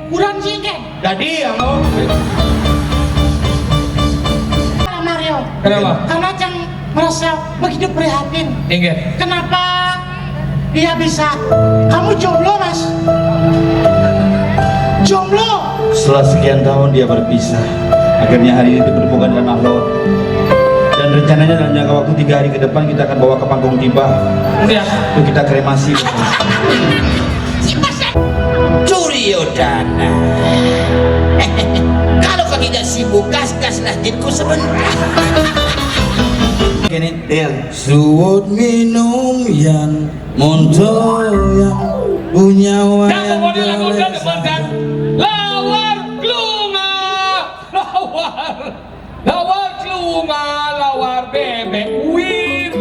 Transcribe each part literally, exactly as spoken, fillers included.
Kurang sih, Ken. Dadi ya mau. Mario. Kenapa? Karena Cang merasa begitu prihatin. Inggih. Kenapa dia bisa? Kamu jomblo, Mas. Jomblo. Setelah sekian tahun dia berpisah, akhirnya hari ini dipertemukan dengan Mahlon. Dan rencananya dalam jangka waktu tiga hari ke depan kita akan bawa ke Panggung Tiba. Iya. Untuk kita kremasi. Duryodana. Kalau kau tidak sibuk, gas-gaslah jinku sebentar. Gini, Dil. Suwut minum yan, monto yan, punya wayan. Lawar klunga, lawar, lawar klunga, lawar bebek uwir.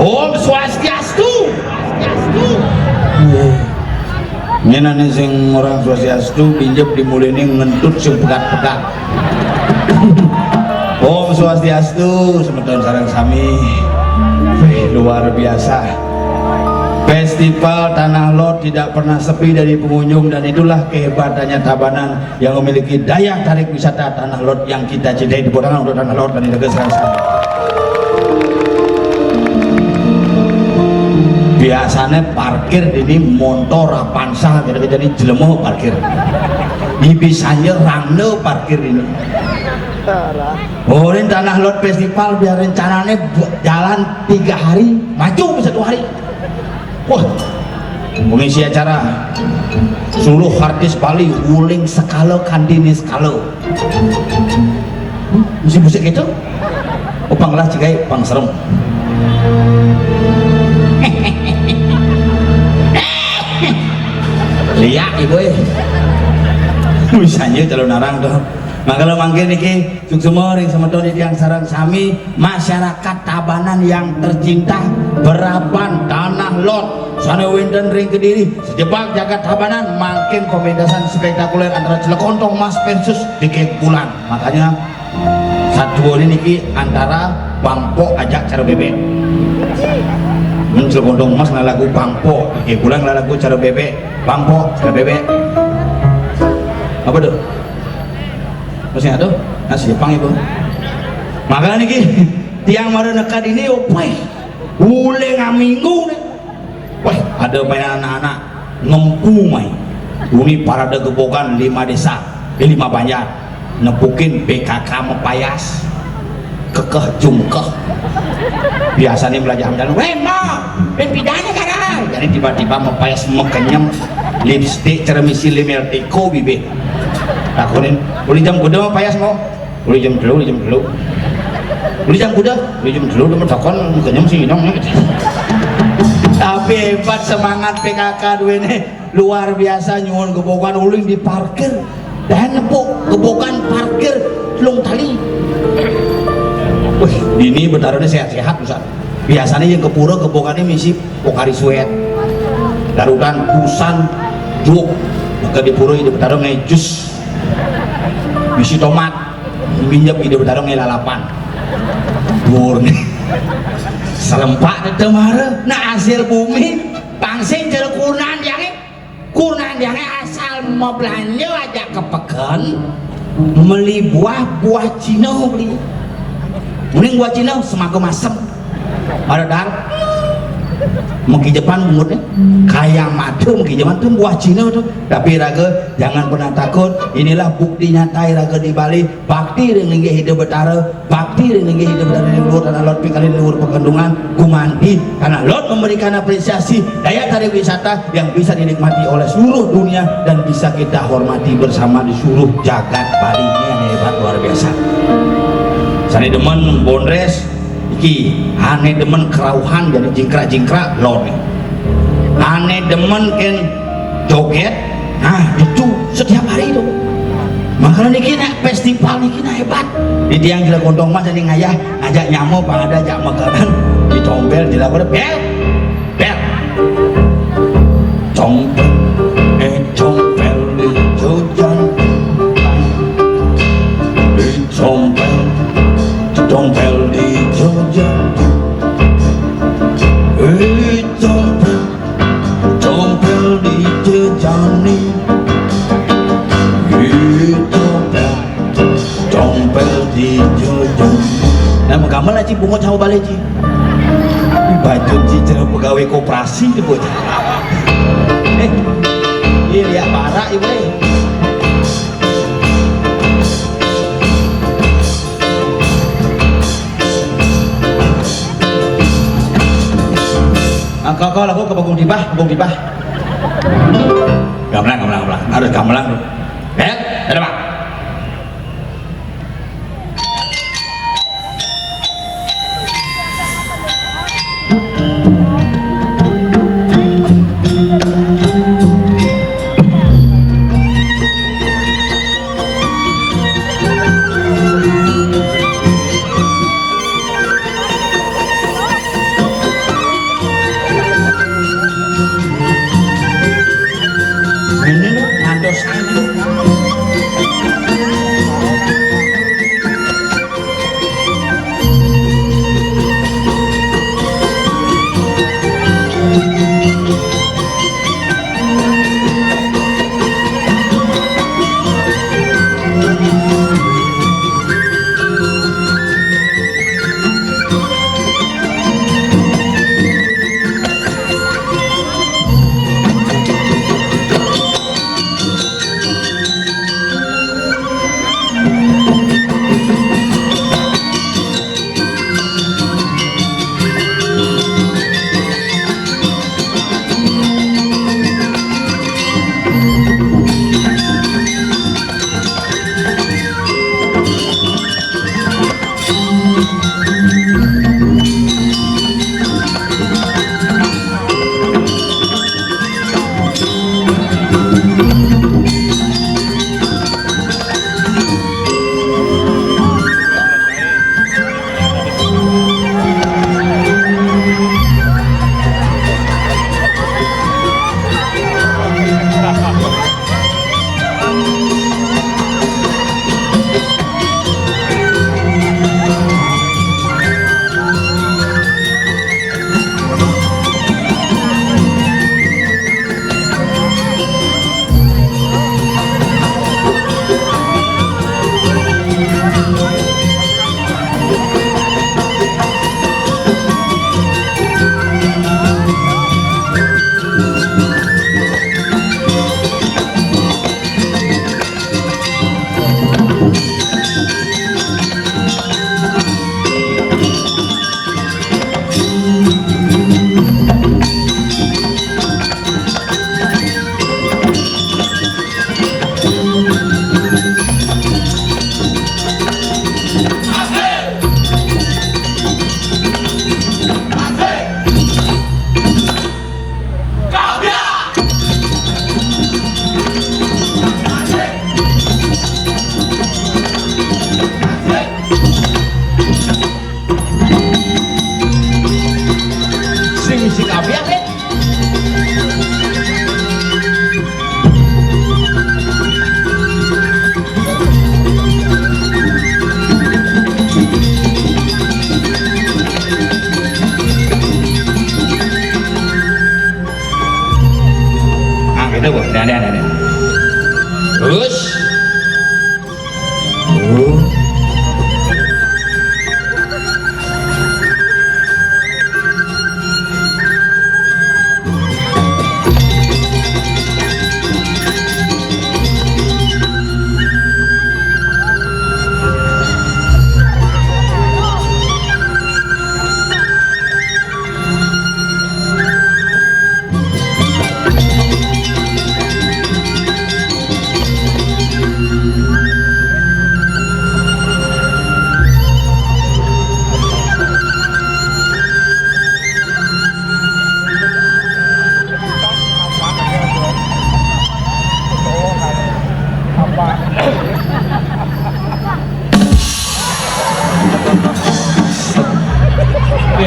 Om Swastiastu. Swastiastu. Nyenane sing orang Swastiastu, pinjep dimulene ngentut sing pegat-pegat. Om Swastiastu, semeton sareng sami. Wih, luar biasa. Festival Tanah Lot tidak pernah sepi dari pengunjung, dan itulah kehebatannya Tabanan yang memiliki daya tarik wisata Tanah Lot yang kita cintai. Tepuk tangan untuk Tanah Lot dan Indah Sareng sami. Biasanya parkir ini montor Avanza, kira-kira ini jelema parkir. Ini bisanya rangno parkir ini. Oh, ini Tanah Lot Festival biar rencananya bu-, jalan tiga hari, maju satu hari. Wah, pengisi acara seluruh artis Bali, uling sekala, kandini sekala. Musik-musik itu, oh, panglah cikai, pang serem. Lihat ibu, eh. Misalnya kalau narang tuh. Maka lo mangkin niki, suksma ring semeton titiang sareng sami, masyarakat Tabanan yang tercinta, beraban Tanah Lot sane wenten ring Kediri, sejebak jagat Tabanan, mangkin pementasan spektakuler antara Celekontong Mas versus Dikek Bulan. Makanya, saduane niki antara Bang Pok ajak cara bebek. Men Celekontong Mas ngelagu Bang Pok, Dikek Bulan ngelagu cara bebek. Bang Pok, cara bebek. Apa tuh? Masih ada? Masih pang itu. Maka niki, tiang mara nekad ini, oh, weh, uling aminggu nih. Weh, ada mainan anak-anak, ngempu mai. Uni parade gebogan lima desa, eh, lima banjar. Nepukin P K K mepayas. Kekeh jungkeh. Biasanya belajar jalan, "Weh, Ma, ben pidane, Kara?" Jadi tiba-tiba mepayas mekenyem, lipstik, cermisi, limel tiko, bibir. Takunin, "Uli jam kuda mepayas, Mo?" "Uli jam telu, uli jam telu." "Uli jam kuda?" "Uli jam telu, udah metakon, mekenyem sih, dong." Tapi hebat semangat P K K duene. Luar biasa, nyuwun gebogan uling diparkir. Dan nepuk gebogan parkir telung tali. Wih, ini betarane sehat-sehat, Ustaz. Biasanya yang ke pura gebogane misi Pocari Sweat. Darutan, busan, juk. Maka di pura ini betara ngai jus. Misi tomat. Minjep ide betara ngai lalapan. Dur. Selempak tetep mara. Nah, hasil bumi, pang sing jero kurnan tiangé. Kurnan tiangé asal mabelanja aja ka peken, meli buah, buah Cina beli. Mending buah Cina, semakem asem. Ada dar. Mengki Jepang bungutnya. Kaya madu mengki Jepang tuh buah Cina tuh. Tapi raga, jangan pernah takut. Inilah bukti nyata raga di Bali. Bakti ring linggih Ida Betara, bakti ring linggih Ida Betara di luhur tanah laut, pikali di luhur pegunungan, gumanti tanah laut memberikan apresiasi daya tarik wisata yang bisa dinikmati oleh seluruh dunia dan bisa kita hormati bersama di seluruh jagat Bali. Ini yang hebat luar biasa. Sane demen bondres, iki, ane demen kerauhan jadi jingkrak-jingkrak, lor nih. Ane demen ken joget, nah itu setiap hari itu. Makanya niki nak festival niki nak hebat. Di tiang gila kontong mas jadi ngayah ngajak nyamo pang ada ajak makanan di tombel di lawan bel bel. Tombel, eh, tombel di jojan. Eh, tombel, tombel di jojan. Eh, tombel, tombel di jejani. Eh, tombel, tombel di jojan. Nah, mengkamel aja bungut sama balik, Ji. Baju Ji, jero pegawai koperasi itu, bocah. Eh, iya, lihat barak, ibu, eh. Angka kau laku ke Bagong Dibah, Bagong Dibah. Gamelan, gamelan, gamelan. Harus gamelan. Eh, ada, Pak. Ini lho, ngantos.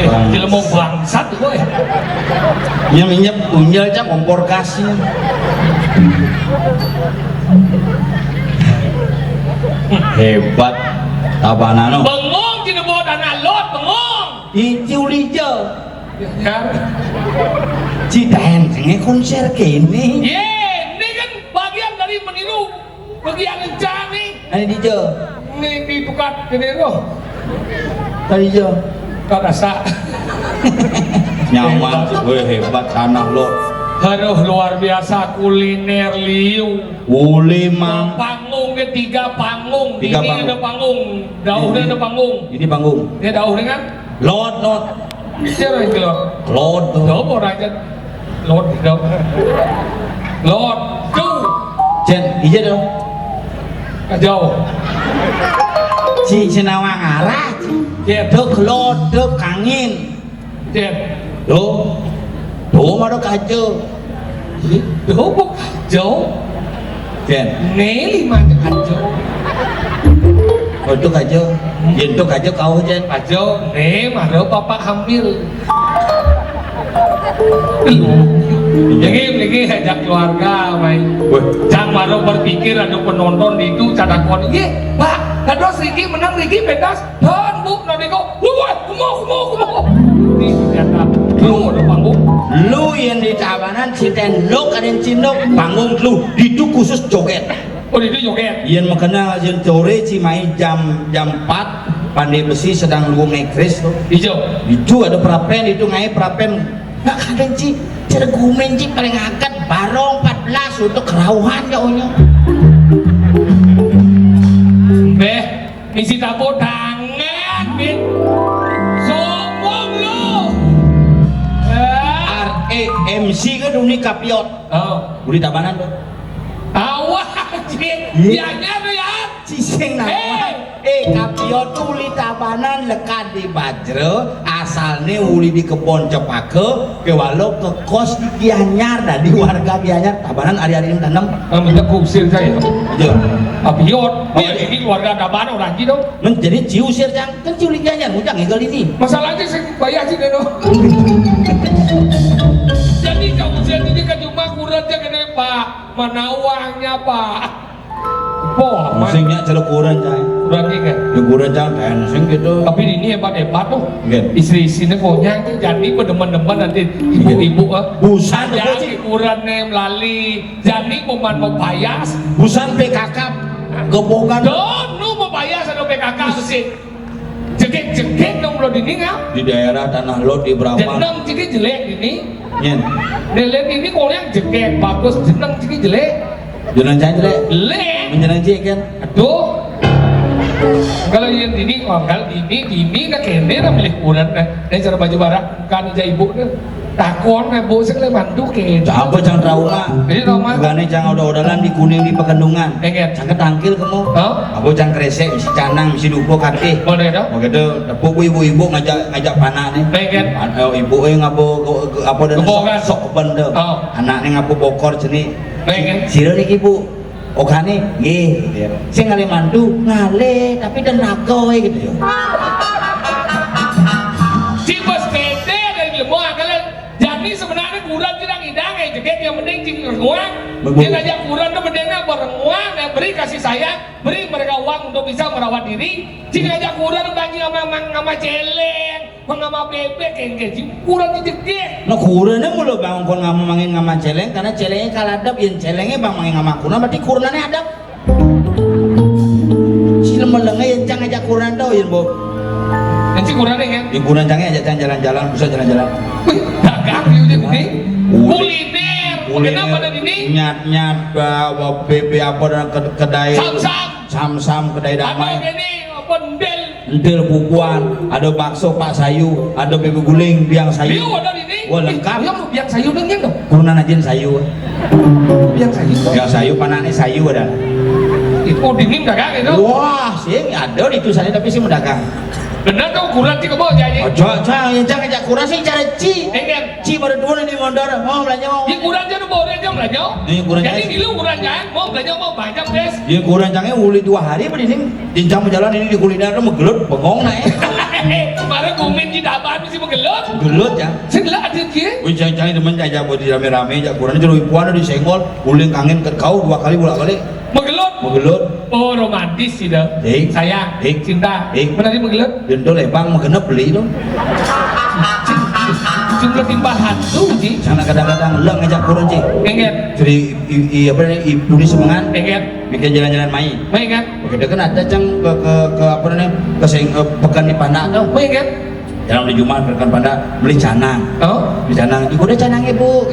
Jelema bangsat kowe. Nya minyak unjel cang kompor gas. Hebat. Tabanan, no. Bengong, cina bawa tanah lot, bengong. Ici ulija. Nyar. Ci daen senge konser kene. Ye, ini kan bagian dari meniru. Bagian rencana nih. Ini dija. Ini ditukar gede loh. Tadi dija. Tak rasa. Nyaman, weh, hebat tanah lo. Aduh, luar biasa kuliner liu. Uli mang. Panggung ketiga panggung. Tiga ini panggung. Ada panggung. Dauhnya ada panggung. Ini panggung. Ini dauhnya kan? Lot, lot. Siapa yang gelap? Lot. Jawab orang aja. Lot, jawab. Lot, tuh. Jen, iya dong. Jauh. Ci cenawang arah. Jen. Dek lot, dek kangin. Jen. Tuh. Tuh, mah dek aja. Tuh, kok jauh? Jen. Nih, lima aja kan jauh. Oh, itu aja. Yen itu aja kau, Jen. Aja, nih, mah dek bapak hamil. Niki, niki ajak keluarga, mai. Weh. Cang baru berpikir ada penonton di itu, cadakon. Iya, Pak, kados Riki menang, Riki pentas. Don, Bu, nodiko. Wah, kumo, kumo, kumo. Ini ternyata lu ada panggung. Lu yang di Tabanan, si Tendok, ada yang Cindok, panggung lu. Itu khusus joget. Oh, itu joget. Yen makena yen sore ci mai jam, jam empat, Pandai Besi sedang luwung ekris tuh. Ijo. Itu ada prapen, itu ngai prapen. Nggak kadang ci, ceregumen ci paling angkat barong empat belas untuk kerauhan ya, Onyo. Beh, isi tapo tangan, Bin. Sombong lu. Eh. R E M C kan uni kapiot. Oh. Uli Tabanan tuh. Awah, Cik. Iya. Bianya tuh ya. Cising nama. Eh. Eh, kapiot tuh uli Tabanan, lekat di Bajra, asalnya uli di kebon Cepaka, ke walau ke kos di Gianyar, dari warga Gianyar, Tabanan hari-hari ini tanam. Nah, minta kusir saya. Iya. Kapiot. Oh, iya, iya. Ini warga Tabanan orang gitu. Men, jadi ciu sir, Cang. Kan ciu uli Gianyar, mujang ya kali ini. Masalahnya saya bayar sih, Deno. Jadi, kamu saya ini kan cuma kurang aja gede, Pak. Mana uangnya, Pak? Boh, Mas. Sing nyak celuk kuren, cai. Berarti kan? Ya, kuren, cai, dan sing gitu. Tapi ini hebat-hebat tuh. Nggih. Istri-istrinya konyang tuh, jadi berdemen-demen nanti ibu-ibu, ah. Busan, ya, Bu, Ci. Kuren nih melali. Jadi bukan mau payas. Busan P K K, gebogan. Don, nu mau payas ada P K K sih. Jegek-jegek dong, belum dinding, ah. Di daerah Tanah Lot di Berapan. Jeneng ciki jelek ini. Nyen. Nih, lihat ini kalau yang jegek bagus, jeneng ciki jelek. Jeneng cai jelek. Jelek. Menjeneng cai kan. Aduh. Kalau yang ini, oh, kalau ini, ini nak kene nak milih kuren, nah. Ini cara baju barang, kan aja ibu, nah. Takon, nah, bu, sing le mantu ke. Apa cang trauma? Jadi trauma. Bukannya cang udah-udalan di kuning di Pekenungan. Enggak. Cang ketangkil kamu. Hah? Apa cang kresek, mesti canang, mesti dupo katih. Boleh dong. Mau gitu, tepuk bu ibu-ibu ngajak, ngajak panak nih. Enggak. An-, eh, ibu, eh, ngapa, ke-, ke-, apa dan sok, sok keben tuh. Oh. Anaknya ngapa bokor jenih. Enggak. Sira niki, Bu. Ogane, nggih, gitu ya. Sing ngalih mantu, ngalih, tapi tenaga, gitu ya. Cibes beda dari ilmu akal. Jadi sebenarnya kuran tidak ngidang, eh, jeget yang penting cing renguang. Betul. Dia ngajak kuran tuh pentingnya apa? Renguang, ya, beri kasih sayang, beri mereka uang untuk bisa merawat diri. Cing ngajak kuran banyak sama, sama, sama celeng. Mengama bebek, engke, Ji. Kurang dijeget. Nah, kurangnya mulu bang, kon ngama mangin ngama celeng, karena celengnya kalah adab, yang celengnya bang mangin ngama kurang, berarti kurangnya adab. Si lemelengnya yang cang ajak kurang tau, ya, Bu. Yang si kurangnya, kan? Yang kurang cangnya ajak cang jalan-jalan, bisa jalan-jalan. Wih, dagang, ya, udah gede. Kuliner. Kuliner. Kenapa ada ini? Nyat-nyat, ba-, ba-, bebe apa dan ke-, kedai. Sam-sam. Sam-sam, kedai damai. Apa ini? Apa endel? Entil bubuhan, ada bakso Pak Sayu, ada bebek guling, biang sayu. Iya, ada ini. Wah, lengkap. Iya, mau biang sayu dong, iya dong. Kurunan aja sayu. Biang sayu. Biang sayu, panaknya sayu ada. Itu mau dingin gak, Kak, itu? Wah, sih ada di itu saya, tapi sih mendagang. Bener dong, kurang sih kebo aja. Ojo, ojo, yang jangan ajak kurang sih, cara ci. Enggak. Ci baru dua nih mondar, mau belanja mau. Ya, kurang aja, boleh aja belanja. Iya, kurang aja. Jadi, di lu kurang aja, mau belanja mau banyak, guys. Ya, kurang aja, uli dua hari apa di sini? Cincang berjalan ini di kuliner tuh megelut, bengong naik. Kemarin kumin di Apaan sih, magelut? Gelut ya. Sing lah ada dia. Wih, jangan-jangan demen aja buat di rame-rame aja, kurang jero ibuan disenggol, uling kangen ke kau dua kali bolak-balik. Magelut. Magelut. Oh, romantis sih dah. Sayang, cinta. Mana dia magelut? Jendol ebang magenep beli itu. Jumlah timbal hantu sih. Sana kadang-kadang leng aja kurang sih. Enggak. Jadi i, i, apa nih, ibu di semengan. Enggak. Bikin jalan-jalan main. Main kan? Oke, dia kan ada cang ke, ke, ke apa namanya, ke sing, eh, pekan di Panak tuh. Main kan? Dalam di Jumat pekan Panak beli canang. Oh? Beli canang. Ibu ada canangnya, Bu.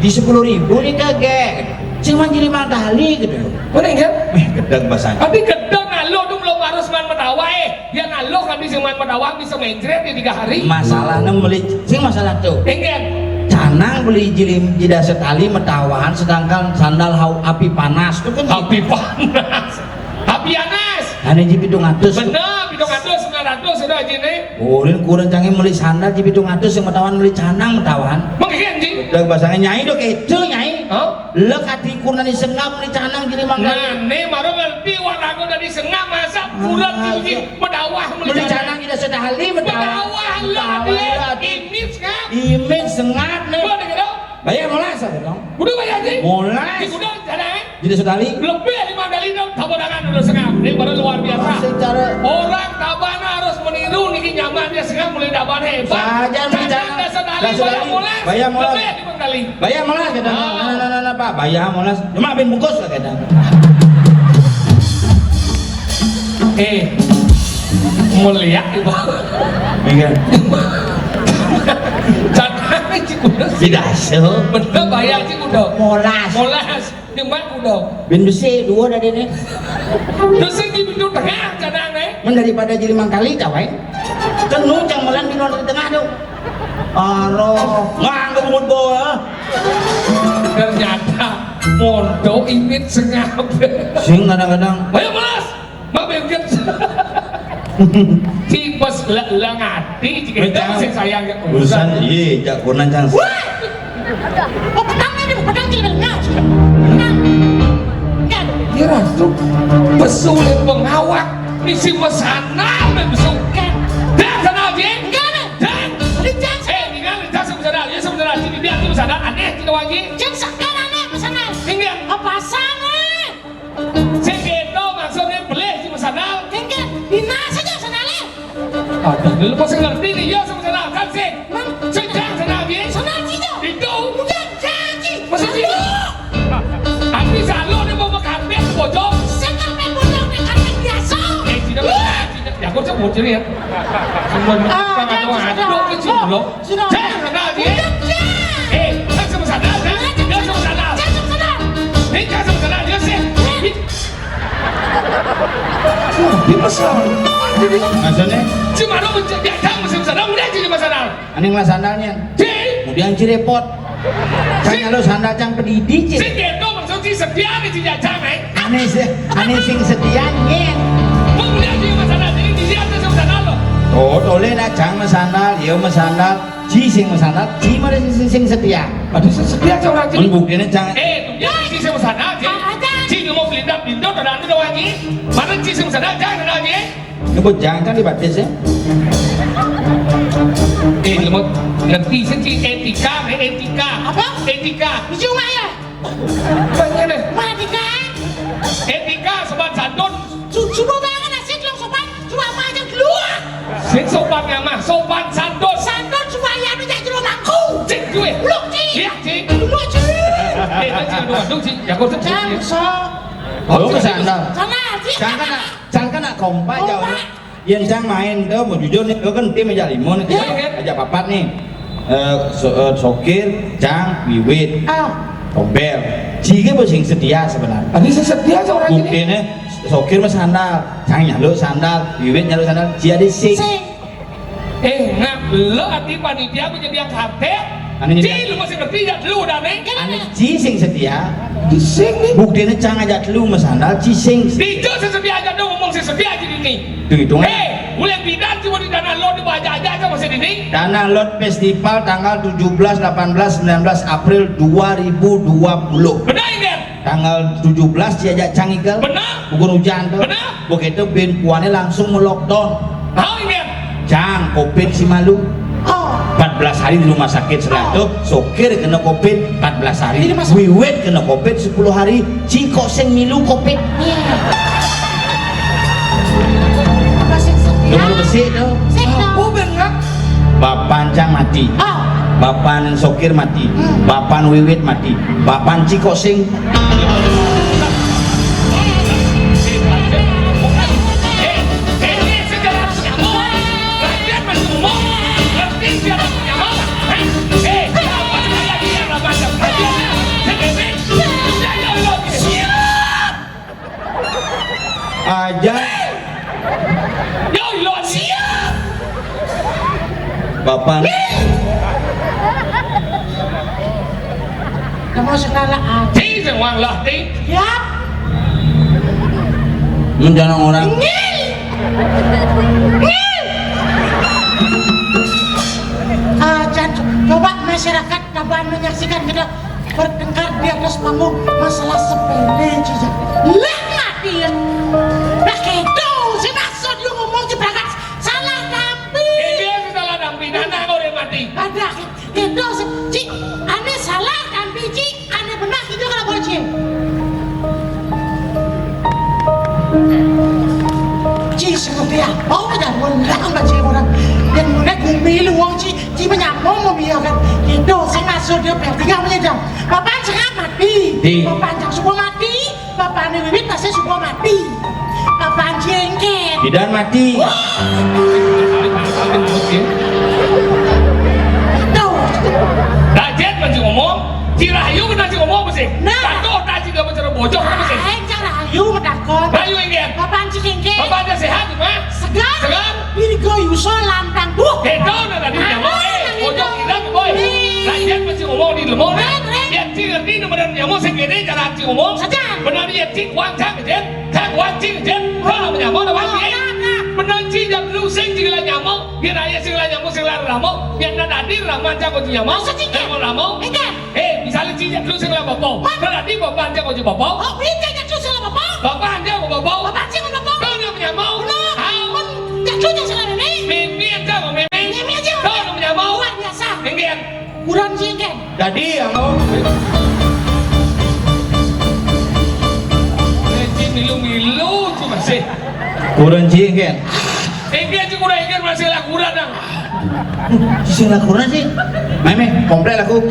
Di sepuluh ribu nih, kakek. Sing manjili mangkali gitu. Main kan? Eh, gedeg bahasanya. Tapi gedeg, nah, lo tuh belum harus man metawa, eh. Dia naloh kan di seman pedawang bisa mencret di tiga hari. Masalahnya beli sing masalah tuh. Enggak. Canang beli jilim jeda setali metawahan, sedangkan sandal hau api panas tuh kan. Api panas. Api panas. Ane ji pitung atus. Bener, pitung atus, sembilan ratus sudah aja nih. Ulin kurang canggih beli sandal ji pitung atus yang metawahan beli canang metawahan. Mungkin ji. Udah basangnya nyai dok itu nyai. Hah? Lek ati kurna ni sengap ni canang jadi mangga. Nah, ni baru ngerti waraga dari sengap masa bulan tinggi iya. Medawah meli canang tidak sedahali medawah. Medawah lah dia. Imit sengap. Imit sengap ni. Gua dengar dong. Bayar molas apa dong? Kudu bayar sih. Molas. Di kudu canang. Tidak sedahali. Lebih lima kali dong tabarangan udah sengap. Ini baru luar biasa. Secara orang tabana harus meniru niki nyaman dia sengap mulai tabana hebat. Saja canang tidak sedahali. Bayar molas. Bayar molas. Lebih Kali. Bayar molas kita. Ah. Nah, nah, nah, nah, Pak, bayar molas. Cuma bin bungkus lah kita. Eh, mulia, Pak. Iya. Jangan, Cik Udo. Tidak, so. Bener bayar, Cik Udo. Molas. Molas. Cuma Udo. Bin besi dua dari ini. Terus di pintu tengah, jangan, eh. Men daripada jadi mangkali, tawai. Kan nu cang molan bin di tengah tu. Aroh, nganggep umut bawa. Ternyata mondo imit sengap. Sing kadang-kadang. Ayo mas, mabengket. Tipes le-, lengati jika itu masih sayang ya. Urusan iya, jak kunan cang. Wah! Oh, pedang ini, pedang tidak dengar. Pedang. Kan. Kira tuh pesulin pengawak misi mesana, men besukan. Dah sana aja. Enggak ada. Dan lincah. Eh, tinggal lincah sebentar, ya sebentar, sini dia tuh sana aneh, tidak wangi. Cek sekarang aneh pesanan. Tinggal. Apa sana? Sing keto maksudnya beli cuma sandal. Tinggal. Dina saja sandalnya. Ada dulu pas ngerti nih, ya sama sandal kan sih. Mang. Sing jangan sandal dia. Sandal sih tuh. Itu. Udah janji. Masa sih? Aduh. Tapi selalu nih mau ke karpet bojong. Sing karpet bojong nih karpet biasa. Eh, tidak. Ya, aku sebut ini ya. Sebelum ah, tengah-tengah aduh, kecil loh. Sudah. Jangan kenal dia. Udah, ya. Eh, kan sama sana, kan? Dia sama sana. Jangan sama sana. Ini kan sama sana, dia sih. Eh. Dia masalah. Maksudnya? Cuma lu dia jangan sama sana, udah jadi masalah. Aneh lah sandalnya. Si. Kemudian si repot. Kan kalau sandal cang pedidi, Ci. Si gitu, maksud si setia nih, si jajang, eh. Ane si-, ane sing setia, nyen. Mau dia sih masalah, jadi di sini ada sama sana loh. Oh, tole nak cang masandal, ya masandal. Ci sing masandal, ci mana sing, sing, sing setia. Aduh, sing setia cang orang sini. Mun buktine cang. Eh, tuh dia ci sing masandal, ci. Ci nggak mau pelindak, pelindak, ada anu doang, ci. Mana ci sing masandal, cang, ada, ci. Nyebut jangan kan dibatis ya. Eh, lemot. Ngerti sih, ci, etika, eh, etika. Apa? Etika. Cuma ya. Pengen deh. Matika. Etika sopan santun. Su-, subuh banget, ah, sing lo sopan. Cuma apa aja keluar. Sing sopan ngamah, sopan santun. Santun supaya anu jadi rumahku. Cik, gue. Lu, Ci. Iya, Ci. Lu, Ci. Eh, nanti aduh, aduh, Ci. Ya, kau tuh, Ci. Jangan sok. Oh, ke sana. Sana, Ci. Jangan kena, jangan kena kompak, kompak. Jauh. Yen cang main tuh, mau jujur nih, lu kan tim aja lima nih, iya, iya, aja papat nih. Eh, so-, eh, sokir, cang, wiwit, ah, tombel. Ci ge bos sing setia sebenarnya. Tadi sing setia seorang ini. Buktinya sokir mah sandal, cang nyaluk sandal, wiwit nyaluk sandal, ci ada sing. Sing. Eh, ngap lo ati panitia aku jadi yang kate. Anu ci, jadi lu masih ngerti ya, lu udah neng. Anu ci sing setia. Ci sing nih. Buktinya cang aja lu masandal, ci sing. Itu sesetia aja dong, ngomong sesetia aja ini. Hitung-hitungan. Eh, mulai bidan cuma di tanah lo di baja aja, aja masih ini. Tanah Lot Festival tanggal tujuh belas, delapan belas, sembilan belas April dua ribu dua puluh. Benar, Inden? Tanggal tujuh belas diajak cang ikel. Benar. Bukan hujan tuh. Benar. Begitu bin puane langsung melockdown. Tahu, Inden? Cang, covid si malu. belas hari di rumah sakit, setelah itu sokir kena covid empat belas hari, wiwit kena covid sepuluh hari, ci kok sing milu covid. Nomor besik tu. Bapan cang mati. Bapan sokir mati. Bapan wiwit mati. Bapan ci kok sing aja. Bapak. Kamu segala aja. Ting, sing wang lah, ting. Yap. Menjangan orang. Ngil. Ngil. Ah, jangan co-, coba masyarakat kapan menyaksikan kita bertengkar di atas panggung masalah sepele, Cica. Lah, mati ya. Lah, gitu. Si maksud lu ngomong jebakan salah tampi. Ini salah tampi. Nana kau udah mati. Ada. Kéto, Cik, ané salah tampi, Cik, ané bener kéto kalau boleh, Cik. Cik, seperti apa? Oh, jangan mendalam, Cik, orang. Yang mana gumi lu, wong, Cik, Cik menyapa mau biarkan. Kéto, sing maksud dia berarti nggak menyedang. Bapak jangan mati. Di. Bapak jangan suka mati. Bapané Wiwit pasti suka mati. Bapak jengket. Tidak mati. Tuh. Rajen masih ngomong, si Rahayu kena si ngomong masih. Nah. Tato tak sih dapat cara bocor apa sih? Eh, cara Rahayu matakon. Rahayu inggih. Bapak si jengket. Bapak ada sehat, Mas? Segar. Segar. Diri goyuso lantang. Duh. Kita udah tadi nyamuk, eh, bocor hilang, boy. Rajen masih ngomong di lemur. Ren, ren. Yang sih ngerti nomor nyamuk segede cara si ngomong. Saja. Benar ya, cik, wang, cang, jen. Cang, wang, cing, jen. Kalau menyamuk, ada wang, ya. Benar, cik, jam dulu, sing, cik, lah nyamuk. Biar aja, sing, lah nyamuk, sing, lah ramuk. Biar nak hadir, ramuk, cang, kunci nyamuk. Maksud, cik, ya? Nyamuk, ramuk. Enggak. Eh, misalnya, cik, jam dulu, sing, lah bapak. Hah? Berarti bapak, cang, kunci bapak. Oh, iya, cik, jam dulu, sing, lah bapak. Bapak, cang, kunci bapak. Bapak, cing, bapak. Kalau menyamuk. Benar. Tahu. Pun, jam dulu, sing, lah nenek. Mimi, cang, mimi. Mimi aja. Kalau menyamuk. Luar biasa. Enggak. Kurang sih, kan? Jadi, yang mau. Ci milu-milu, ci masih. Kurang ci, kan? Iki, ci kurang, iki masih lah kurang, dang. Sing lah kurang sih. Meme, komplek aku.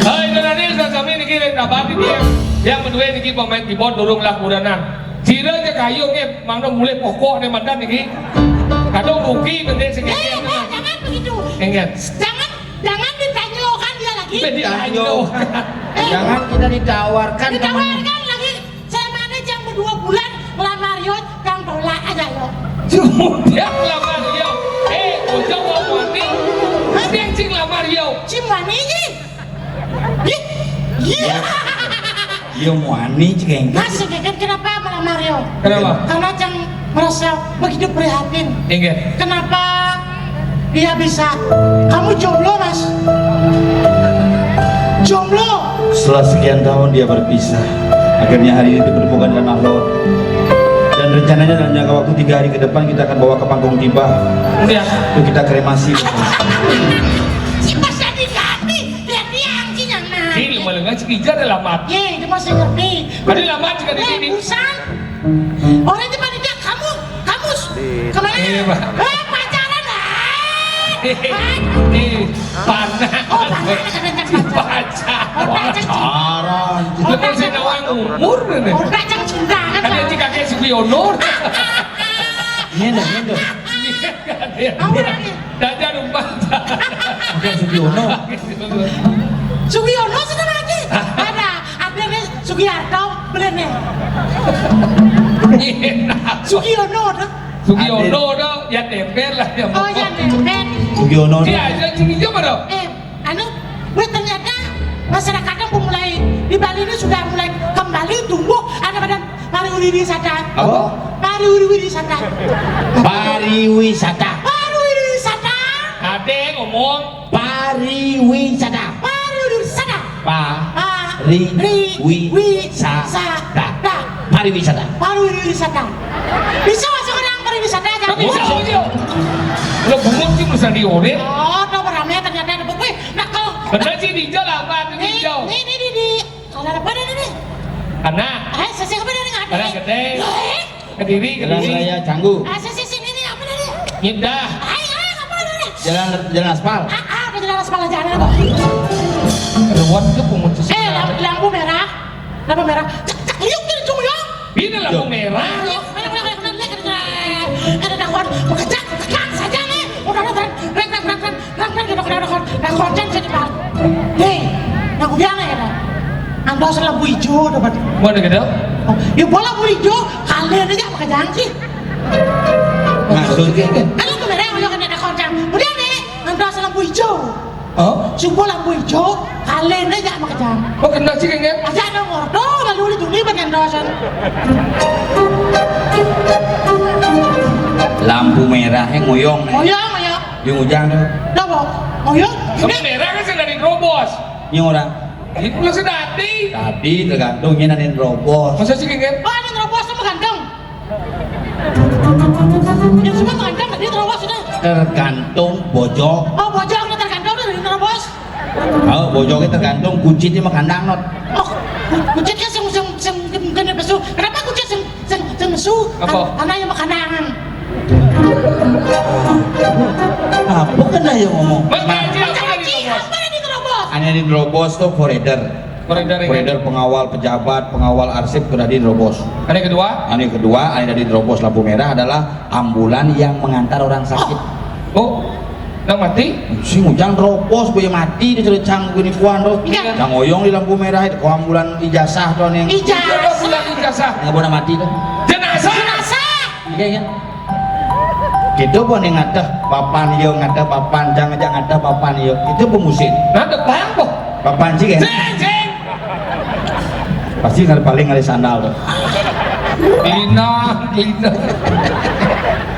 Hai, itu tadi sudah kami niki, dapat niki. Yang kedua niki pemain keyboard, durung lah kurang, dang. Sira aja kayu, nggih, mangga mulih pokok nih mantan niki. Kadang rugi, penting sing. Eh, eh, jangan begitu. Enggak. Jangan Jangan ditanyakan dia lagi. Ditanyakan. Eh. Jangan kita ditawarkan, teman. Ditawarkan lagi. Saya mana yang berdua bulan ngelamar yo, yang tolak aja yo. Sudah ngelamar yo. Eh, ojo ngomong ni. Hah? Dia cing lamar yo. Cing wani ni. Ih, iya. Iya, muani, cengkeh. Mas, cengkeh, kenapa melamar yo? Kenapa? Karena cang merasa begitu prihatin. Inggih. Kenapa dia bisa? Kamu jomblo, Mas. Jomblo. Setelah sekian tahun dia berpisah, akhirnya hari ini dipertemukan dengan Allah. Dan rencananya dalam jangka waktu tiga hari ke depan kita akan bawa ke Panggung Tiba. Iya. Untuk kita kremasi. Mas, jadi ganti. Lihat dia, anjing yang naik. Ini malah ngaji kijar dalam hati. Ye, dia masih ngerti. Tadi lama juga di sini. Eh, busan. Orang itu panitia, kamu, kamu s-, kemana? Iya, Pak. Eh, pacaran, ah. Eh, eh, panas. Oh, panas, pacaran. Pacaran. Oh, pacaran. Pacaran. Lepas saya nawang umur, nih. Oh, pacaran cinta, kan? Ada di kakek Sugiono. Ini, ini, ini. Apa lagi? Dajar umpat. Bukan Sugiono. Sugiono sudah lagi. Ada, ada nih Sugiarto, bener nih. Sugiono, dah. Sugiono, dah. Ya, temper lah, ya. Oh, ya, temper. Sugiono. Dia aja curiga, mana? Eh, anu, weh, ternyata masyarakatnya mulai di Bali ini sudah mulai kembali tumbuh. Ada badan Pariwisata. Apa? Pariwisata. Pariwisata. Pariwisata. Ade ngomong. Pariwisata. Pariwisata. Pa. Pa. Ri. Ri. Wi. Wi. Sa. Sa. Ta. Ta. Pariwisata. Pariwisata. Bisa masuk orang pariwisata aja. Bisa, bisa. Lo bungut sih, bisa diurin. Oh, no, berame. Bener sih, di hijau lah, Pak, di hijau. Nih, nih, nih, nih. Ada apa nih, nih? Anak. Eh, sisi apa nih, ada? Anak gede. Loh, eh? Kediri, Jalan Kediri. Raya Canggu. Ah, sisi sini nih, apa nih? Nyedah. Ayo, ayo, apa nih? Jalan, jalan aspal. Ah, ah, apa jalan aspal aja, ada apa? Lewat tuh, pungut sisi. Eh, lampu, lampu merah. Lampu merah. Cek, cek, liuk, liuk, liuk. Ini lampu merah. Liuk, liuk, liuk, liuk, liuk, liuk. Ada dakwaan, bekerja, tekan saja nih. Udah, udah, udah, udah, udah, udah. Nang, nang, nang, nang, nang, nang, konsen sini, Pak. Hei, nang ku bilang ya, Pak. Andos lampu hijau, dapat. Mana gitu? Oh, ya, bola lampu hijau, kalian aja pakai janji. Maksudnya kan? Kan lampu merah, udah kena ada konsen. Udah nih, andos lampu hijau. Oh? Coba lampu hijau, kalian aja pakai janji. Oh, kena sih, kan? Aja ada ngordo, lalu di tuni pengen dosen. Lampu merah, eh, ngoyong, nih. Ngoyong, ngoyong. Yung ujang tuh. Napa? Oh, iya? Ini merah kan sing dari nerobos. Ini orang. Ini pula sing dadi. Dadi tergantung ini nang nerobos. Masa sih, Geng? Oh, ada nerobos tuh tergantung. Yang semua tergantung, tadi nerobos sudah. Tergantung bojog. Oh, bojog, tergantung dari nerobos. Oh, bojognya tergantung kucitnya mah kandang, Not. Oh, kucitnya sing, sing, sing, sing, sing, sing, kenapa kucit sing Sing, sing su, apa? Kan, karena yang makanan. Apa kena yang ngomong? Bang Haji, apa lagi, Bos? Apa lagi, Bos? Anu diterobos tuh forader. Forader, ya? Forader, pengawal pejabat, pengawal arsip, kena diterobos. Anu kedua? Anu kedua, anu diterobos lampu merah adalah ambulan yang mengantar orang sakit. Oh. Nang mati? Sing ujang nerobos, boya mati, dia cerecang gini puan tuh. Iya. Nang ngoyong di lampu merah itu, kok ambulan ijazah tuh, Neng. Ijazah. Iya, ambulan ijazah. Nggak boleh mati tuh. Jenazah. Jenazah. Iya, iya. Gitu pun yang ngadah papan, yo, ngadah papan, jangan, jangan ngadah papan, yo. Itu pemusin. Nah, depan, kok. Papan sih, kan? Sing, sing. Pasti nggak paling ngalih sandal tuh. Lina, Lina.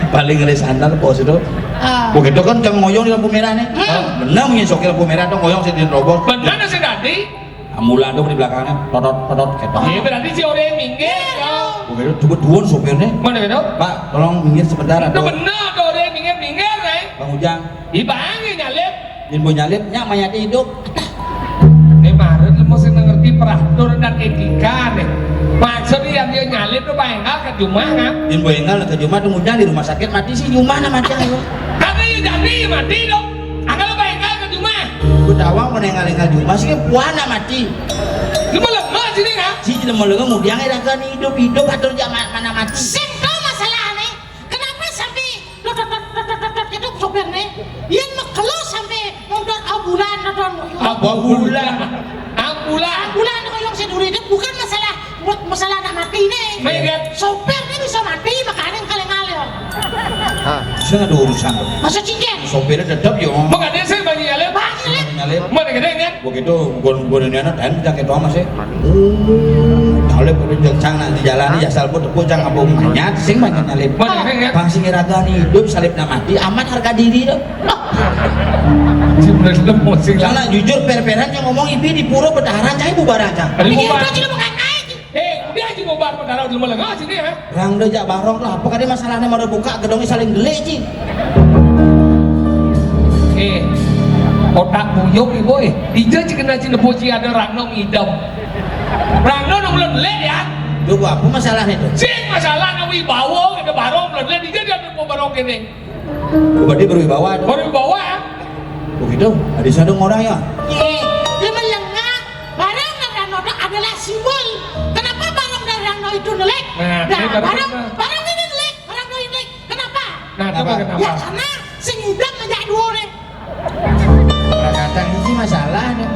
Paling ngalih sandal, bos itu. Ah. Begitu kan, cang ngoyong di lampu merah nih. Hmm. Bener, mungkin sokir lampu merah tuh ngoyong sih di robot. Bener sih tadi. Ambulan tuh di belakangnya, todot, todot, gitu. Iya, berarti si orang minggir, ya. Begitu, coba tuan sopirnya. Mana gitu? Pak, tolong minggir sebentar, itu atau bener, tuh orang minggir, minggir, eh. Bang Ujang. Ibang nyalip. Yen mbok nyalip, nyak mayate idup. Ini marut lemu sing ngerti peraturan dan etika nih. Maksudnya yang dia nyalip tuh paling enggak ke jumah, kan? Yen mbok enggal ke jumah, tuh ngujang di rumah sakit, mati sih jumah, nah, mati, ayo. Karena ya jadi mati dong. Anggal paling enggak ke jumah. Ku tawang menenggal-enggal jumah sih, puan, nah, mati. Lu mau lemah sini, kan? Si jelema lenga ngudiang, ira kan hidup, hidup, atur zaman mana mati. Sing tahu masalah nih. Kenapa sampai dot, dot, dot, dot, dot, dot, gitu sopir nih? Yen mekelo sampai nonton ambulan, nonton ambulan. Ambulan. Ambulan tuh yang saya dulu itu bukan masalah, buat masalah anak mati nih. Iya, kan? Sopir nih bisa mati, makanya kalian ngalir. Hah? Saya nggak ada urusan tuh. Masa cincin? Sopirnya tetap, yo. Makanya saya banyak nyalip. Banyak nyalip. Nyalip. Mana gede, kan? Begitu, gon-, gon ini anak, dan kita gitu, Mas, ya. Oh, nyalip udah jeng cang, nak di jalan, ya, asal pun tepuk cang, apa umumnya, sing banyak nyalip. Mana gede, kan? Bang sing iraga nih, hidup salib nak mati, amat harga diri tuh. Si bener lemu, sing. Karena jujur, per-peran yang ngomong, ibi di pura betaharan, cai bubaran, cang. Aduh, bubar. Ini kita tidak mengenai. Eh, dia aja bubar, perkara udah melengah sini, ya. Rang deh jak barong lah, apa kali masalahnya mau buka gedongnya saling delik, Ci. Eh, otak buyung nih, boy. Ija cik kena cina boci ada Rangno ngidam. Rangno nang belum delik, ya. Tuh, apa masalahnya tuh? Sing masalah nang wibawa, kita barong belum delik, ija dia mau barong kene. Oh, berarti berwibawa tuh. Berwibawa, ya. Oh, gitu. Ada sadung orang, ya? Iya, dia melengah. Barang dan Rangno itu adalah simbol. Kenapa barang dan Rangno itu delik? Nah, ini baru barang, kita. Barang ini delik, Rangno ini delik. Kenapa? Nah, coba kenapa? Ya, karena sing idam aja dua orang. Kadang ini masalah nih.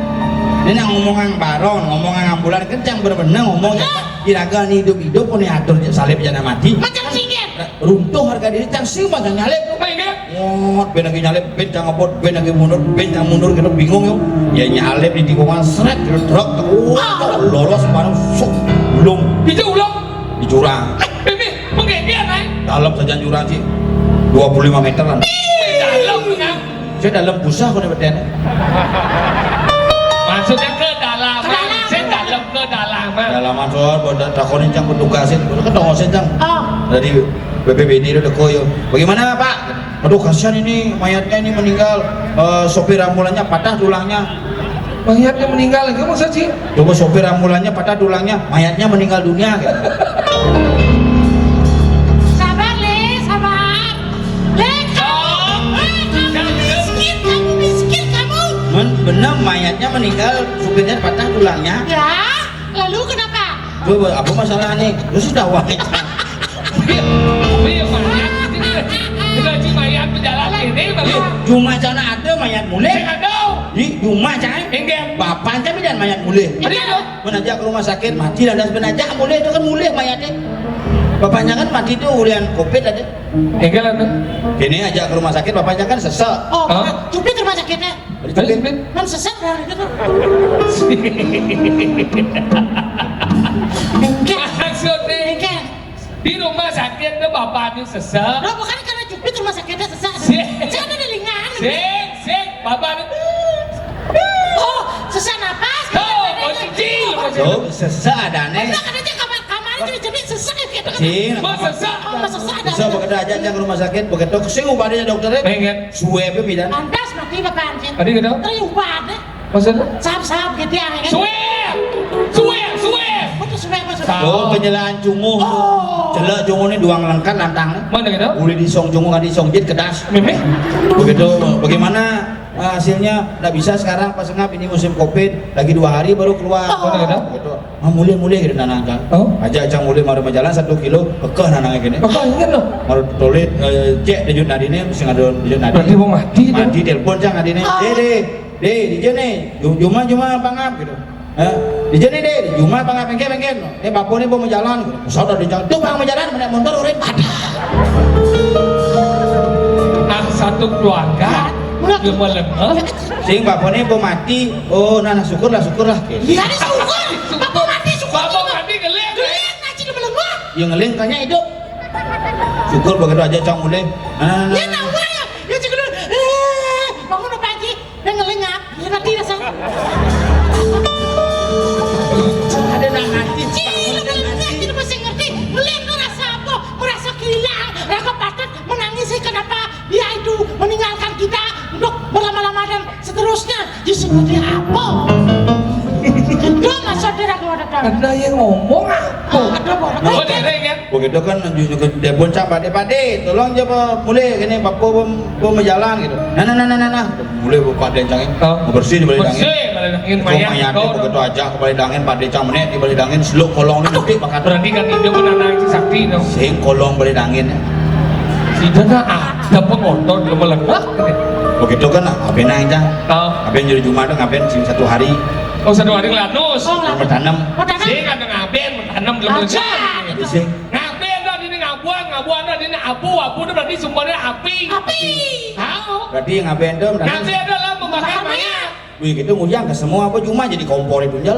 Ini nang ngomongan barong, ngomongan ambulan, kencang bener-bener ngomong. Iya. Iraga nih hidup-hidup, pun atur salib jana mati. Macam singkir. Runtuh harga diri, cang sing macam nyalip. Apa ini? Ngot, ben lagi nyalip, ben cang ngebut, ben lagi mundur, ben cang mundur, kita bingung, yo. Ya, nyalip di tikungan, seret, truk, truk, lolos, barang, suk, ulung. Itu ulung? Di jurang. Eh, ini, menggeger, naik. Dalam saja jurang, sih. Dua puluh lima meter, kan. Ih, dalam, kan? Saya dalam busah, kok, beten. Maksudnya kedalaman. Kedalaman. Saya dalam kedalaman. Kedalaman, soal, buat takonin, cang, petugasin. Ketemu saya, cang. Oh. Dari B P B D itu teko, yo. Bagaimana, Pak? Aduh, kasihan ini, mayatnya ini meninggal. Eh, sopir ambulannya patah tulangnya. Mayatnya meninggal, itu maksud sih? Coba sopir ambulannya patah tulangnya, mayatnya meninggal dunia gitu. Sabar, Le, sabar. Le, kamu, eh, kamu miskin, kamu miskin, kamu. Men, bener mayatnya meninggal, supirnya patah tulangnya. Ya, lalu kenapa? Coba, apa masalah nih? Terus sudah wanita. Iya, iya, mayat. Kita cuma mayat berjalan ini, Bang. Cuma sana ada mayat mulai. Saya nggak tahu. Di rumah cai. Enggak. Bapak cai dan mayat mulai. Tadi itu. Menajak ke rumah sakit, mati dan sebenarnya mulai itu kan mulai mayatnya. Bapaknya kan mati itu ulian covid ada. Enggak lah tuh. Kini ajak ke rumah sakit, bapaknya kan sesek. Oh, hah? Cupit rumah sakitnya. Tadi cupit. Kan sesek lah itu tuh. Enggak. Maksudnya. Enggak. Di rumah sakit tuh bapak ini sesek. Loh, bukan karena jepit rumah sakitnya sesek. Sik. Saya ada di lingan. Sik, sik, bapak ini. Oh, sesek napas. Tuh, oh, cicil, oh, cicil. Tuh, sesek ada nih. Enggak, katanya kamar, kamar itu jadi sesek ya, gitu. Sing. Mau sesek? Oh, mau sesek ada. Sesek begitu aja yang rumah sakit, begitu kesing ubahnya dokternya. Pengen. Suwe apa bidan? Lantas mati bapak anjing. Tadi gitu? Tadi ubah deh. Maksudnya? Sap, sap, gitu ya, kan? Suwe! Suwe! Suwe! Apa tuh suwe, apa suwe? Oh, penjelaan cunguh. Oh. Celek cunguh nih duang lengkap lantang nih. Mana gitu? Boleh disong cunguh, kan disong jit kedas. Mimih? Begitu, bagaimana, eh, hasilnya? Nggak bisa sekarang, Pak Sengap, ini musim covid, lagi dua hari baru keluar. Oh. Mana gitu? Begitu. Ah, mulih, mulih gitu nanang cang. Oh. Aja cang mulih maru majalan satu kilo, kekeh nanangnya gini. Kekeh, ingat loh. Maru tolit, eh, cek dejut nadine, mesti ngadon dejut nadine. Berarti mau mati tuh. Mati, telepon cang nadine. Ah. Deh, deh. Deh, di sini, Ju-, Juma, Juma, pangap gitu. Eh, di sini deh, Juma, pangap, engke, engke. Eh, bapak ini mau jalan gitu. Pesawat ada di jalan. Tuh, bang, mau jalan, naik motor, orang pada. Ah, satu keluarga, udah. Cuma lemah. Sing bapak ini mau mati. Oh, nah, nah, syukurlah, syukurlah. Iya, ini syukur. Bapak mati, syukur. Bapak mati, ngeling. Ngeling, nah, cina melemah. Ya, ngeling, tanya hidup. Syukur begitu aja, cang mulai. Nah, nah, nah. Ya, nah, nah, ya. Ya, cik, eh, bangun apa, Ji? Dia ngelingap, dia mati rasa. Ada nang mati. Cil, udah ngelingap, cil masih ngerti. Ngelingap tuh rasa apa? Merasa kehilangan, rasa patut menangis sih, kenapa dia itu meninggalkan kita untuk berlama-lama dan seterusnya. Dia seperti apa? Itu maksudnya aku ada tahu. Ada yang ngomong apa? Ah, ada apa? Oh, ada yang Begitu kan nunjuk-nunjuk ke debon cang, "Pade, pade, tolong coba mulai gini, bapak belum, belum berjalan," gitu. Nah, nah, nah, nah, nah, nah. Mulai bapak dencang, oh. Bersih di balik dangin. Bersih, balik dangin, mayat, mayat, betul. Begitu aja ke balik dangin, pade cang menek di balik dangin, seluk kolong ini gede bakat. Berarti kan itu kan anak si sakti, no. Sing kolong balik dangin. Sida kan ada pengotor, belum meledak. Begitu kan, apa nang cang? Oh. Apa yang jadi Juma tuh, ngapain sing satu hari? Oh, satu hari lanus. Oh, bertanam. Bertanam. Sing ada ngapain, bertanam, belum meledak. Aja. Sing. Ngaben dah dini ngabuan, ngabuan dah dini abu, abu tu berarti sumbernya api. Api. Tahu? Berarti ngaben tu berarti ngaben adalah membakar mayat. Wih, gitu ngujang ke semua apa Juma jadi kompor itu, Jal.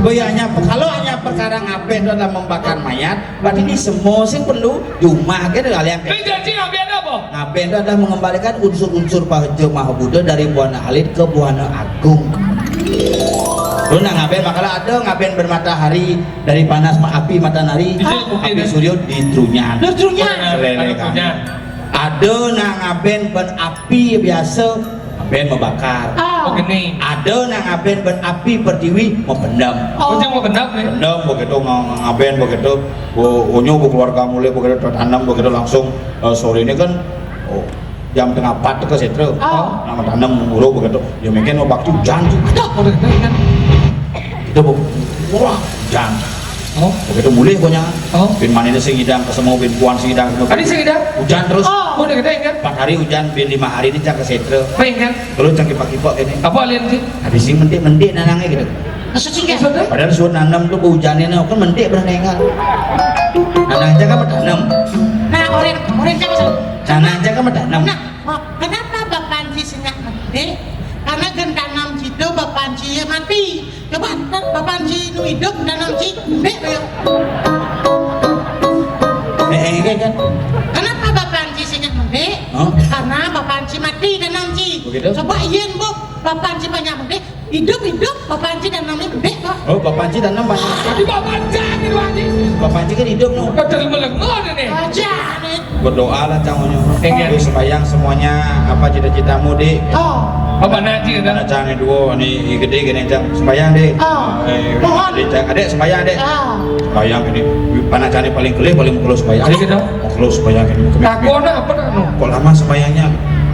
Oh ya, hanya, kalau hanya perkara ngaben itu adalah membakar mayat, berarti di semua sih perlu Juma ke kalian. Ini janji ngaben apa? Ngaben itu adalah mengembalikan unsur-unsur Pak Haji Mahbuda dari Buana Alit ke Buana Agung. Lu nah ngaben, makalah ada ngaben bermatahari, dari panas ma-, api mata nari, itu bukti api dah. Suryo di trunyan. Di trunyan. Selele kan. Trunyan. Ada nang ngaben ben api biasa, ngaben membakar. Oh. Oh, gini. Ada nang ngaben ben api pertiwi, mempendam. Oh. Oh, dia mau pendam nih. Pendam begitu, ng-, ngaben begitu. Bu, unyu bu keluarga mulai begitu tertanam begitu langsung, eh, sore ini kan, oh, jam tengah empat ke setra. Oh. Nang tanam uruk begitu. Ya mungkin mau waktu hujan tu. Aduh, udah kena kan. Kita bu-, wah, hujan. Oh. Begitu mulih punya. Oh. Bin manine sing idang ke semua, bin puan sing idang ke semua. Tadi sing idang? Hujan terus. Oh. Udah kena kan. Empat hari hujan, bin lima hari ini cang ke setra. Pengen. Kalau cang kipak-kipak ini. Apa alien sih? Habis sing mendik-mendik nanangnya gitu. Maksudnya? Maksudnya? Padahal suruh nanam tu hujannya nak kan mendik pernah dengar. Nanang aja kan bertanam. Nah, orang, orang cang masalah. Nanang aja kan bertanam. Nah, oh, kenapa Bapak Anji sing mendik? Karena gen tanam situ Bapak Anji mati. Coba, Bapak Anji nu hidup tanam si mendik ya. Eh, eh, eh, kan. Kenapa Bapak Anji sing mendik? Hah? Karena Bapak Anji mati tanam si. Begitu? Coba yen, Bu, Bapak Anji banyak mendik, hidup-hidup Bapak Anji tanam mendik, Pak. Oh, Bapak Anji tanam banyak. Tadi Bapak Anji gitu, Anji. Bapak Anji kan hidup, no. Ada melengah nih. Aja nih. Berdoalah, cang, onyo. Iya. Habis sembahyang semuanya, apa cita-citamu, Dik? Oh. Apa nak cik dah? Anak cang ni dua ni, gedé gini cang. Sembayang deh. Ah, mohon. Deh, cang. Adek sembayang deh. Ah. Sembayang ini. Anak cang ni paling kelih, paling mukul sembayang. Adek kita? Mukul sembayang ini. Takut nak apa nak? Kok lama sembayangnya?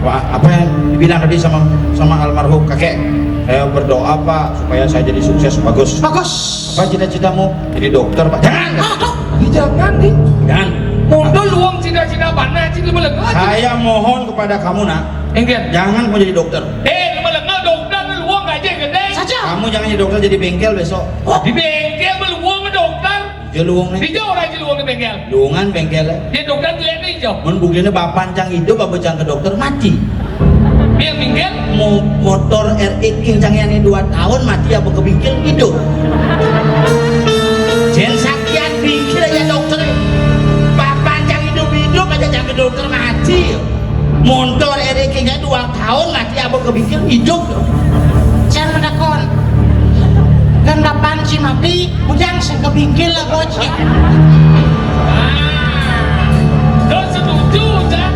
Wah, apa yang dibilang tadi sama sama almarhum kakek? Saya berdoa, Pak, supaya saya jadi sukses, bagus. Bagus. Apa cita-citamu? Jadi dokter, Pak. Jangan. Aduh. Jangan, di. Jangan. Mundur luang cita-cita bana cita belengah. Saya mohon kepada kamu, nak. Inggih. Jangan mau jadi dokter. Eh, belengah dokter luang gaji gedé. Saja. Kamu jangan jadi dokter, jadi bengkel besok. Oh, di bengkel luang dokter. Dia luang nih. Di jauh aja luang di bengkel. Luangan bengkel. Dia dokter dilihat nih jauh. Mun buktinya bapak cang hidup, apa cang ke dokter mati. Dia minggir. Mo motor R X King cang yang ini dua tahun mati apa kebingkil hidup. Jen sakian bingkil aja dokter. Bapak cang hidup-hidup aja cang ke dokter mati. Montor R X King dua tahun mati apa kebingkil hidup. Saya menakon. Kan bapak si mati, ujang sing kebingkil lah bocah. Ah, terus setuju, Cak.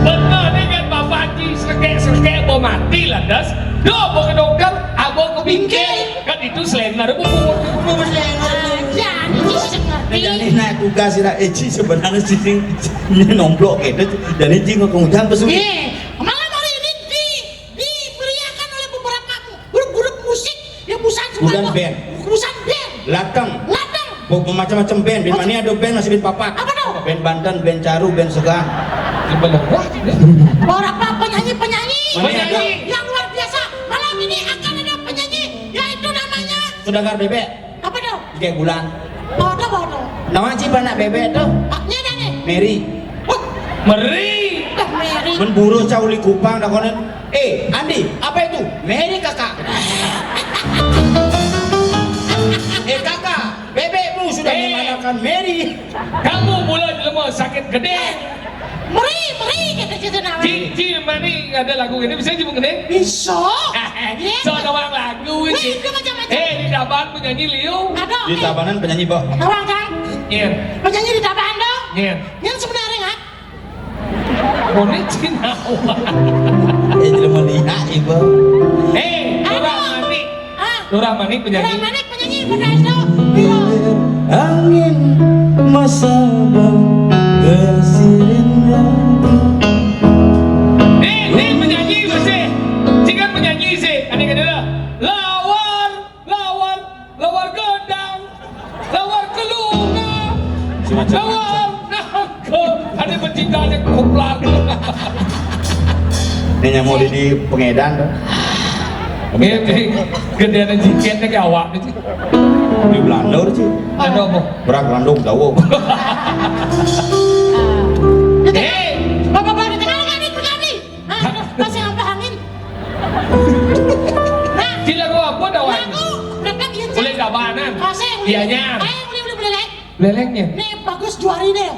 Bener nih kan bapak Haji serekek-serekek mau mati lantas. Duh, mau ke dokter, abang kebingkil. Kan itu selain ada bubur. Bubur selain ada. Jadi sing ngerti. Jadi nah tugas sira Eci sebenarnya sing ini nomplok gitu. Jadi jing ngomong jangan pesu. Eh, malam hari ini di dimeriahkan oleh beberapa grup-grup musik yang busan semua. Bukan band. Busan band. Lateng. Lateng. Bu- Macam-macam band. Di mana ada band masih band papat. Apa tuh? Band Banten, band Caru, band Segan. Beberapa penyanyi-penyanyi. Penyanyi. Yang luar biasa. Malam ini akan ada penyanyi, yaitu namanya Sudagar Bebek. Apa tuh? Kayak bulan. Apa tuh, apa tuh? Nama cik anak bebek tuh? Haknya ada nih. Mary. Wah. Mary. Dah Mary. Men buruh cauli kupang dah konen. Eh, Andi, apa itu? Mary kakak. Eh kakak, bebekmu sudah Eh. Memanakan Mary. Kamu mula jelema sakit gedé. Meri, meri, kata cerita nama. Ci, ci, mari ada lagu ini bisa juga gedé. Bisa. So ada orang lagu ini. Wih, itu macam-macam. Eh, di Taban penyanyi Liu. Ada. Di Tabanan penyanyi, Pak. Orang kan? Iya. Penyanyi di Taban dong. Iya. Yang sebenarnya kan? Mone Cina. Eh, jelema dia, Ibu. Eh, Lurah Manik. Ah. Lurah Manik penyanyi. Lurah Manik penyanyi, benar itu. Iya. Angin masa bersirin. Eh, ini penyanyi masih. Cikan penyanyi sih. Ada kena lawar, lawar, lawar gedang. Lawar kelunga. Macam-macam. Lawar nangka. Ada bercinta ada koplar. Ini nyamuk di, di pengedan tuh. Ini gedé ada jiketnya ke awak ni. Di Belanda tuh, Ci. Ada apa? Berak randung tahu. Eh, bapak-bapak di tengah ada di tengah ni. Hah? Masih apa angin? Nah, di lagu apa dah, Wan? Lagu berapa dia? Boleh kabanan. Kasih. Dianya. Eh, boleh, boleh, boleh, lek. Lelengnya. Nih, Bagus Juari deh.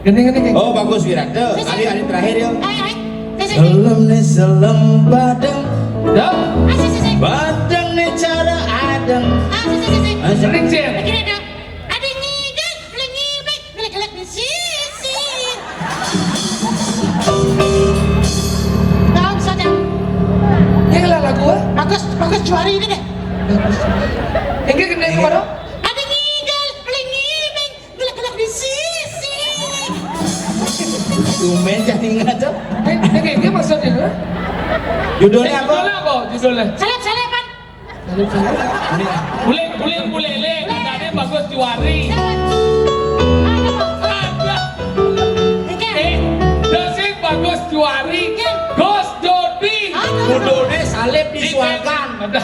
Gini, gini, gini. Oh, Bagus Wirata. Hari, hari terakhir ya. Eh, eh. Sisi. Selem nih, selem badeng. Dah. Ah, sisi, sisi. Badeng nih cara adem. Ah, sisi, sisi. Ah, sisi. Sering sih. Begini dong. Ada ngigas, boleh ngibek. Gelek-gelek di sisi. Tahu saja. Ini lah lagu, eh? Bagus, Bagus Juari ini deh. Ini gini, gimana? Ada ngigal, paling ngibing, gelek-gelek di sisi. Tumben jadi ingat tuh. Ini, ini, ini maksudnya, eh? Judulnya apa? Judulnya apa? Judulnya. Seleb-seleban. Buling, buling, buling, le. Katanya Bagus Juari. Ada. Eh, dosen Bagus Juari. Gus Dodi. Judulnya Salib di Suagan. Ada.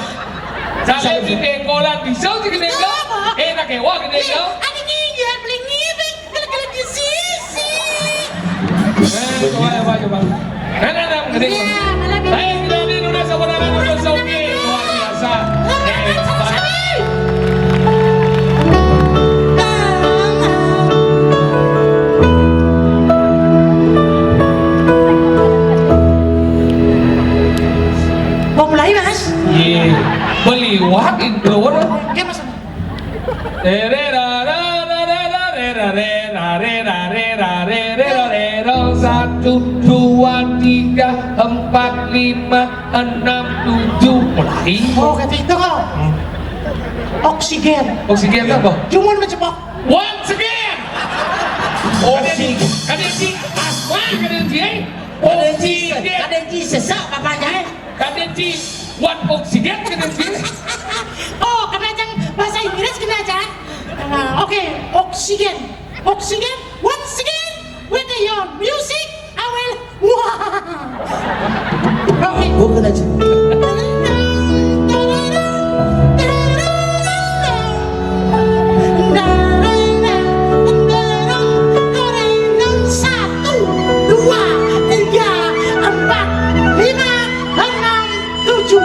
Salib di Dengkolan. Bisa sih di Dengkol. Eh, nak kewa di Dengkol. Ada nginyar, beli ngibing. Kalau di sisi. Eh, coba, coba, coba. Nah, nah, nah, gede. Iya, malam ini. Baik, kita di Indonesia, pemandangan Gunung Soki. Luar biasa. Hebat. Mau mulai, Mas? Iya. Beliwat, intro. Oke, Mas. Satu, dua, tiga, empat, lima, enam, tujuh. Mulai. Oh, kata itu kok. Oksigen. Oksigen apa? Cuman mencepok. Once again. Oksigen. Kadang si asma, kadang si, eh. Kadang si, oksigen. Kadang si sesak, apa aja, eh? Kadang si, what oksigen, kadang si. Oh, kena aja bahasa Inggris, kena aja. Ah, oke, oksigen. Oksigen, once again, with your music, I will. Wah. Oke. Bukan aja. Satu, dua, tiga, empat, lima, enam, tujuh.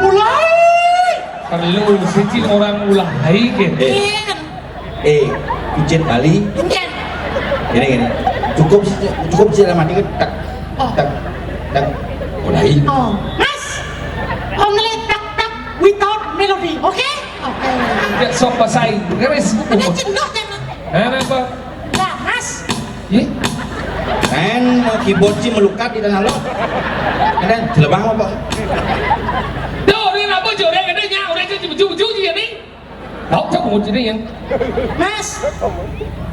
Mulai. Kalau lu sih orang mulai, gitu. Eh. Eh, pijit Bali. Enggak. Gini, gini. Cukup, cukup sih, mati kan. Tak, oh, tak, tak. Mulai. Oh, Mas. Only tak tak without melody, oke? Oke. Ya, sok pasai. Ngeris. Ada cendok, jangan. Kenapa? Ya, Mas. Ih. Kan keyboard sih melukat di tanah lo. Ada jelebang apa? Tuh, ini apa, Jore? Ada nyak, udah cuci, cuci, cuci, ya, nih. Tahu siapa mau jadi yang? Mas,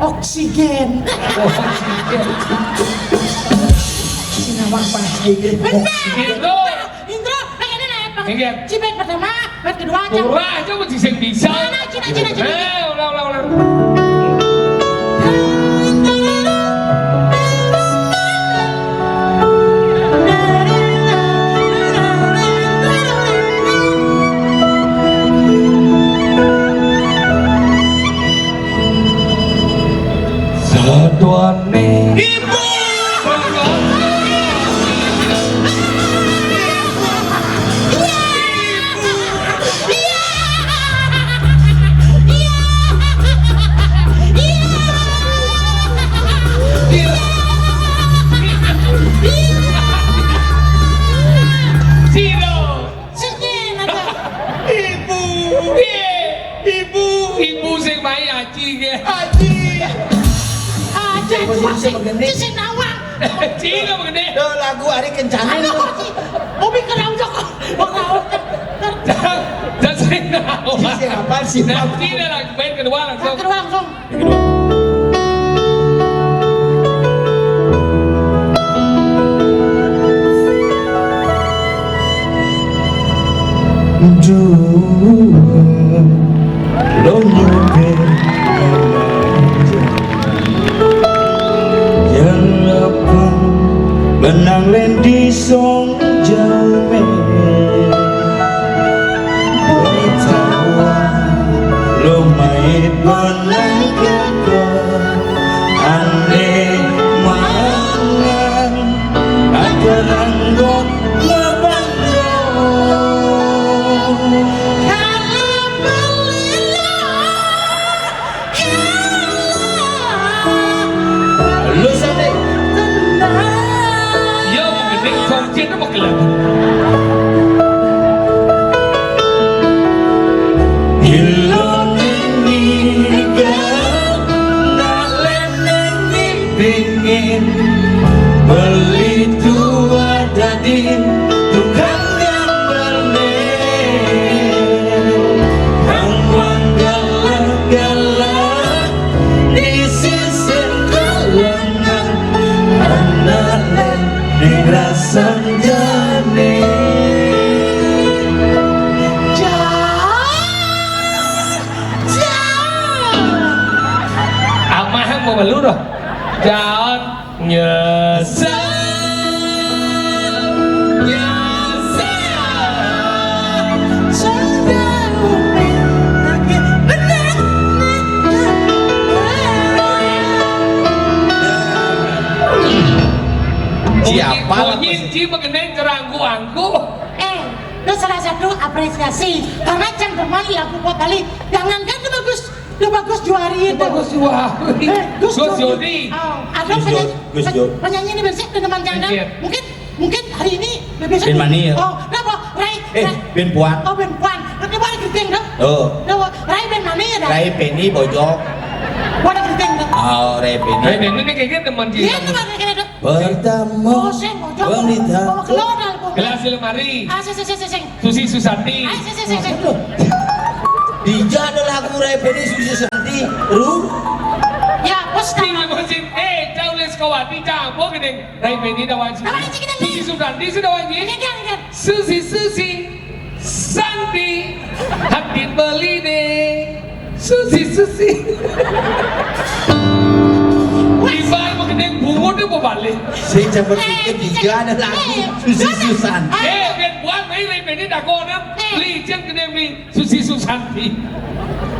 oksigen. Oh, oksigen. Sinawa pas aja. Benar. Intro. Intro, pengen naik, Bang. Iya. Cibet pertama, bait kedua aja. Turun aja, mau sing bisa. Mana, cina, cina, cina. Eh, ulang, ulang, ulang. Satuane. Ibu. Siro. Sing nyen aja. Ibu. Piye? Ibu. Ibu sing mai Aji nggih. Aji. Aji. Posisi sing begini. Sing nawang. Aji kok begini. Tuh lagu Ari Kencana. Aduh, itu. Aji. Obi kerang jok. Bakal. Jan sing nawang. Sing apa sih? Nanti dah lagu main kedua langsung. Kedua langsung. Duh, lonyo ke yen apa benang lendi song jame. Utawa lumait benang keko ane mangan agarang kok ngebangga. Kalau beli Lu sate. Yo, mau gede, kongcit apa gelap? Ilone nika, nak leneng pingin beli tua dadi tukang gambelne. Kang wong galak-galak di sisih kalangan, ana ning rasan jane. Jaon, jaon. Amah mau melu dah. Jaon. Nyesel, nyesel, sudah umi lagi bener. Siapa? Bunyi, bunyi, ji mengenai kerangku-angku. Eh, itu salah satu apresiasi karena cang demen lagu pop Bali. Jangankan itu bagus, Duh, Bagus Juari itu. Bagus Juari. Eh, Gus Gus Jodi. Jodi. Oh, ada Gus penyanyi, Jod-, Gus Jod. Penyanyi ini besok di teman cang. Iya. Mungkin, mungkin hari ini besok. Ben Mani ya? Oh, kenapa? Rai, eh, Rai. Ben Puan. Oh, Ben Puan. Kenapa ada keriting, dong? Oh. Kenapa? Rai Ben Mani ya, dah? Rai Penny Bojok. Ada keriting, dong? Oh, Rai Penny. Rai Penny ini kayaknya teman dia. Iya, teman kayaknya, dong. Pertama, oh, sing, ojo. Wanita. Oh, keluar dari bumi. Gelas di lemari. Ah, sing, sing, sing, sing, sing. Susi Susanti. Ah, sing, sing, sing, sing. Dija ada lagu Ray Beni Susi Susanti. Ru. Ya, bos. Sing, sing, sing. Eh, jauh les kawati, campur gini. Ray Beni dah wajib. Apa sih kita nih? Susi Susanti sudah wajib. Iya, iya, iya. Susi, Susi, Santi, hakin beli deh. Susi, Susi. Ibai mau gede bungut dia mau balik. Saya coba pikir tiga ada lagu Susi Susan. Eh, ben buat main lain ini dah kau nak. Beli jeng gede beli Susi Susanti.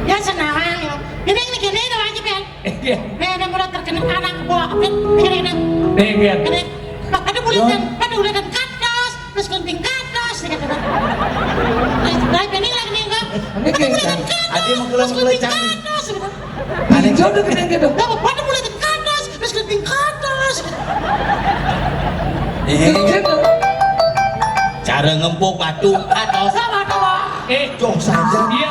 Ya senang ya. Ini ini gini dah wajib ya. Iya. Eh, ada mulai terkenal anak buah apa? Ini ini. Iya. Ini. Pak, ada mulai dan ada mulai dan kantos, terus gunting kantos, dia kata. Nah, ini lagi nih enggak. Ada mulai dan kantos, terus gunting kantos, gitu. Ada jodoh kena gitu. Enggak apa-apa, ada mulai dan kantos, terus gunting kantos. Eh, cara ngempuk batu kantos. Sama, sama. Eh, jok saja. Iya,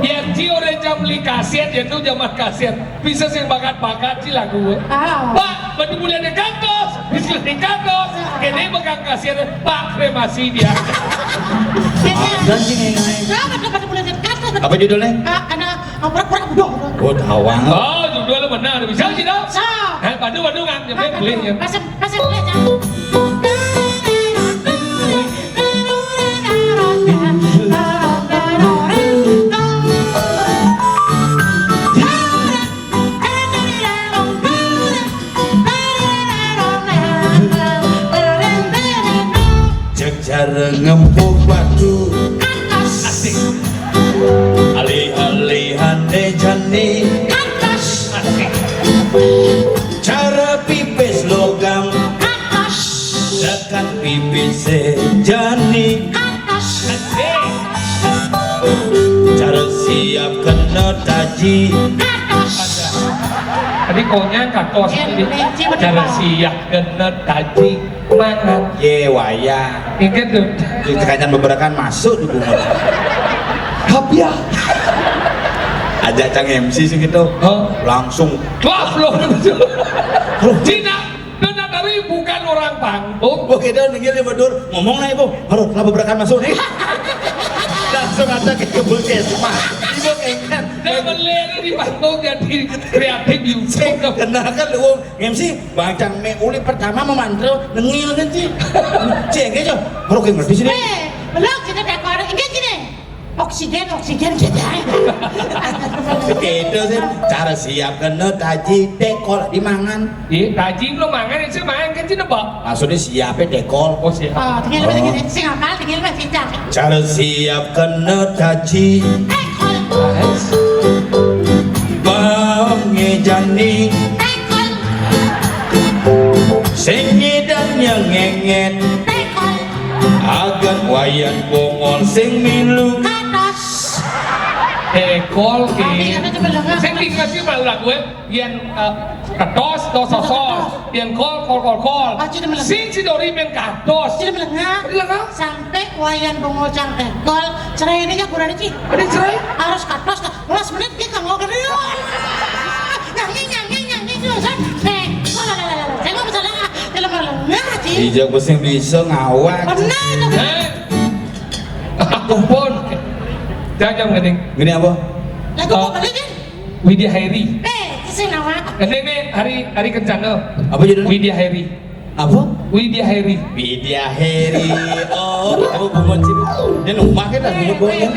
iya, Ci orang jam beli kaset, ya tuh zaman kaset. Bisa sing bakat-bakat sih lagu. Ah. Pak, batu mulia di kantos, bisa di kantos. Kene bakal kasih Pak kremasi dia. Dan sing naik. Nah, batu batu mulia di kantos. Apa judulnya? Ah, karena ah, pura-pura bodoh. Oh, tawang. Oh, judulnya benar. Bisa sih dong. So. Eh, batu batu nggak jawab boleh ya. Kasih kasih boleh ya. Jejar ngempuk batu. Asik. Alih-alihan dejani. Asik. Cara pipis logam. Dekat pipis sejani. Asik. Cara siap kena taji. Tadi konya katos. Cara siap kena taji. Mangan. Ye, wayah. Ingat tuh. Di tekanan beberapa kan masuk di bunga. Hap ya. Ajak cang M C sih gitu. Hah? Langsung. Klap loh. Cina. Kena dari bukan orang panggung. Oh, kita nenggil di bedur. Ngomong lah ibu. Aduh, kenapa beberapa masuk nih? Langsung aja ke puskesmas. Ibu kengkan. Dia melihat di panggung jadi kreatif juga. Kenal kan lu M C, bacang me uli pertama memantra nengil kan sih. Cek aja. Kalau kayak ngerti sini. Eh, belum kita tak ada. Ini gini. Oksigen, oksigen kita. Itu sih cara siap kena taji tekol dimangan. Iya, taji belum mangan, itu mangan kan sih nebak. Maksudnya siapnya tekol. Oh, siap. Oh, tinggal macam gini. Sing apa? Tinggal macam kita. Cara siap kena taji. Tekol. Bang ngejani. Tekol. Sing ngidam yang ngenget. Tekol. Agan wayan bongol sing milu. Katos. Tekol ke. Sing dikasih malu lagu eh. Yang eh, katos, tos, sos, sos. Yang kol, kol, kol, kol. Sing si Dori main katos. Tidak melengah. Tidak melengah. Sampai wayan bongol cang tekol. Cerai ini ya kurang sih. Ada cerai? Harus katos. Last minute dia kanggo gede. Nyanyi, nyanyi, nyanyi, nyanyi. Saya nggak bisa lah. Tidak melengah sih. Ijak pusing bisa ngawak. Benar itu. Eh. Aku pun. Jangan gini. Gini apa? Lagu apa lagi? Widya Hairi. Eh, itu sih nama. Ini hari hari kencana. Apa judulnya? Widya Hairi. Apa? Widya Hairi. Widya Hairi. Oh, apa bunga sih? Dia numpah kan bunga bunga.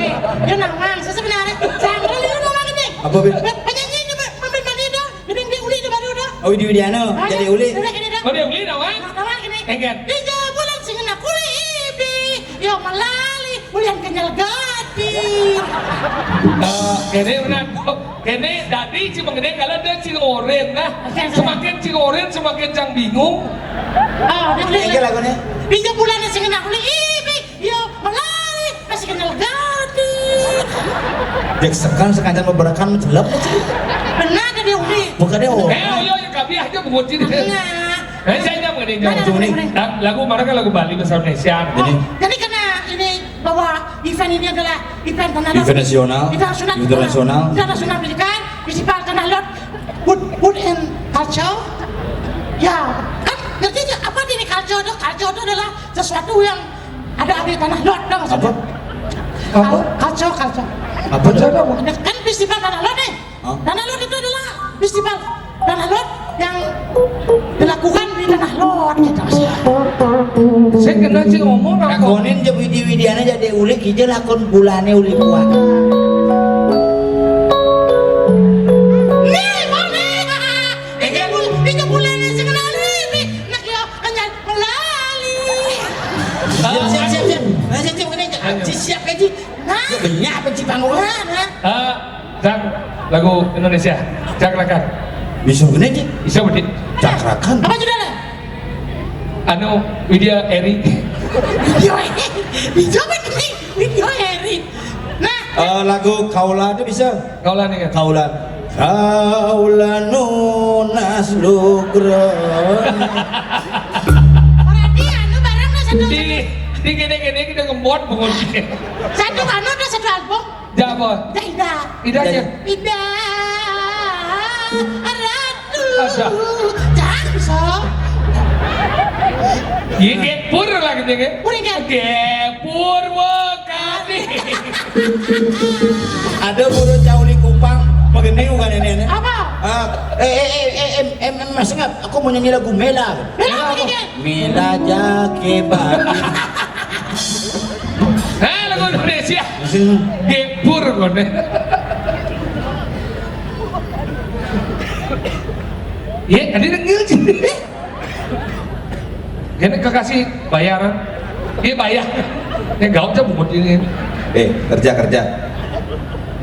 Dia nama sebenarnya. Sangkal itu nama gini. Apa, Bin? Penyanyi itu Pak Mampir Malido. Gedeng dia uli itu baru dah. Oh, Widya Widiana. Jadi uli. Udah gini dah. Oh, dia uli dah, Wan? Nah, kawan gini. Enggak. Tiga bulan sing kena kuli ibi. Yo melali, ulian kenyal gati. Eh, ini benar. Ini tadi cuma gede kalau dia cing oren nah. Semakin cing oren semakin cang bingung. Oh, dia lagunya. Tiga bulan sing kena kuli ibi. Yo melali, masih kenal gati. Dek sekan sekancan beberekan mencelep. Benar ada dia uli. Bukan dia oh. Eh, yo yo kami aja bungut sini. Nah. Eh, saya nyam gini. Lagu mana kan lagu Bali bahasa Indonesia. Jadi karena ini bahwa event ini adalah event tanah laut. Event nasional. Internasional. Internasional. Internasional pendidikan, festival tanah laut, wood, wood and culture. Ya, kan Culture itu, culture itu adalah sesuatu yang ada di Tanah Lot, tau nggak? Apa? Apa? Kal-, culture, culture. Apa? Culture apa? Ada kan festival Tanah Lot nih. Hah? Tanah Lot itu adalah festival Tanah Lot yang dilakukan di Tanah Lot gitu, Mas. Saya kenal sih ngomong apa? Lakonin je widi-widian aja deh, ulik aja lakon bulane ulik kuat. Nih, mana? Ini bul-, ini bulan yang sebenarnya ini. Nak yo, hanya melali. Siap, siap, siap, siap. Nah, siap, siap, kene aja. Siap aja. Nah. Ya, banyak apa sih panggungan, ha? Ah, Cang, lagu Indonesia. Cakrakan. Bisa kene aja. Bisa, Budi. Cakrakan. Apa judulnya? Anu, Widya Eri. Widya Eri. Bisa, Budi. Widya Eri. Nah. Eh, lagu Kaula itu bisa. Kaula nih kan. Kaula. Kaula nunas lugra. Berarti anu barang lah satu. Di, di gini-gini kita ngemot pokoknya. Satu anu ada satu album. Ya apa? Ya, Ida. Idanya? Ida. Ratu. Ada. Jangan, so. Iya, gepur lah gitu, ya. Udah, gepur. Gepur, wah, kami. Ada burung cauli kupang, begini bukan ini, ini. Apa? Ah, eh, eh, eh, eh, em, em, em, Mas Ngap, aku mau nyanyi lagu Mela. Mela apa, Kiki? Mela jake babi. Eh, lagu Indonesia. Gepur, kone. Iya, tadi dengar sih. Kene kekasih bayaran. Iya, bayar. Ini gaul aja bungut ini. Eh, kerja, kerja.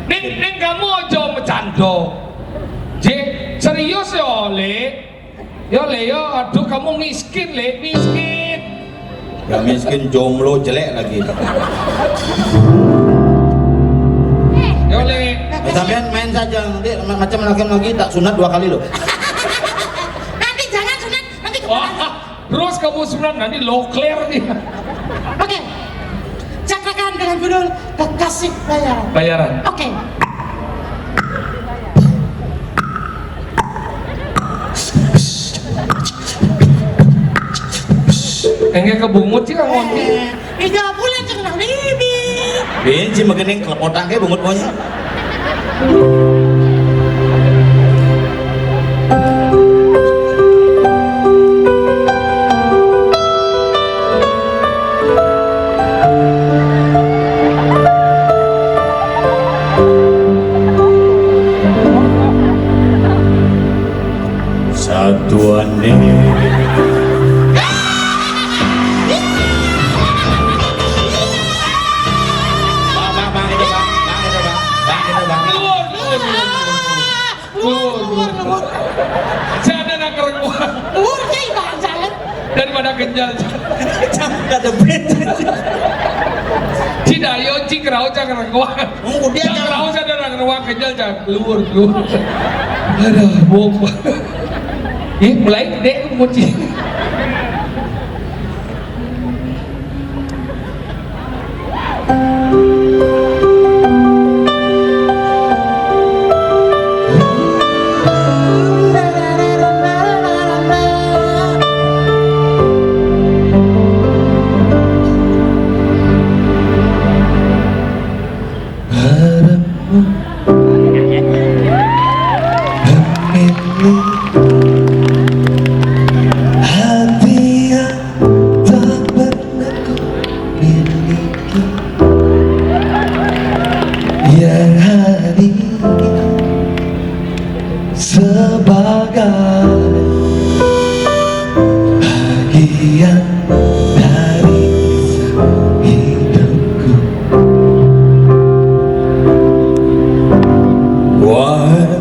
Ning, ning kamu aja bercanda. Je, serius ya, Le. Ya, Le, ya, aduh, kamu miskin, Le, miskin. Ya, miskin, jomblo, jelek lagi. Ya, Le. Nah, sampean main saja, nanti ma-, macam lagi, lagi tak sunat dua kali loh. Nanti jangan sunat, nanti kepala. Wah, terus kamu sunat, nanti lo clear nih. Oke. Cakrakan dengan judul Kekasih Bayaran. Bayaran. Oke. Enggak kebungut sih, Kang Wandi. Eh, tiga bulan cek nang bibi. Bin, si megening kelepotang ke bungut monyet. Satuan ini. Bang, bang, bang, itu, Bang. Bang, itu, Bang. Bang, itu, Bang. Luar, luar, luar, luar. Luar, luar, luar. Saya ada nang kereng, Bang. Luar, kayak Bang, jangan. Daripada kenyal. Jangan ada bed. Tidak, yo, cik, rau, jangan kereng, Bang. Udah, jangan. Rau, saya ada nang kereng, kenyal, jangan. Luar, luar. Aduh, bom. Ih, mulai gede, kunci. Harapan memilih hati yang tak pernah ku miliki, yang hari sebagai bagian dari kisah hidupku. Wahai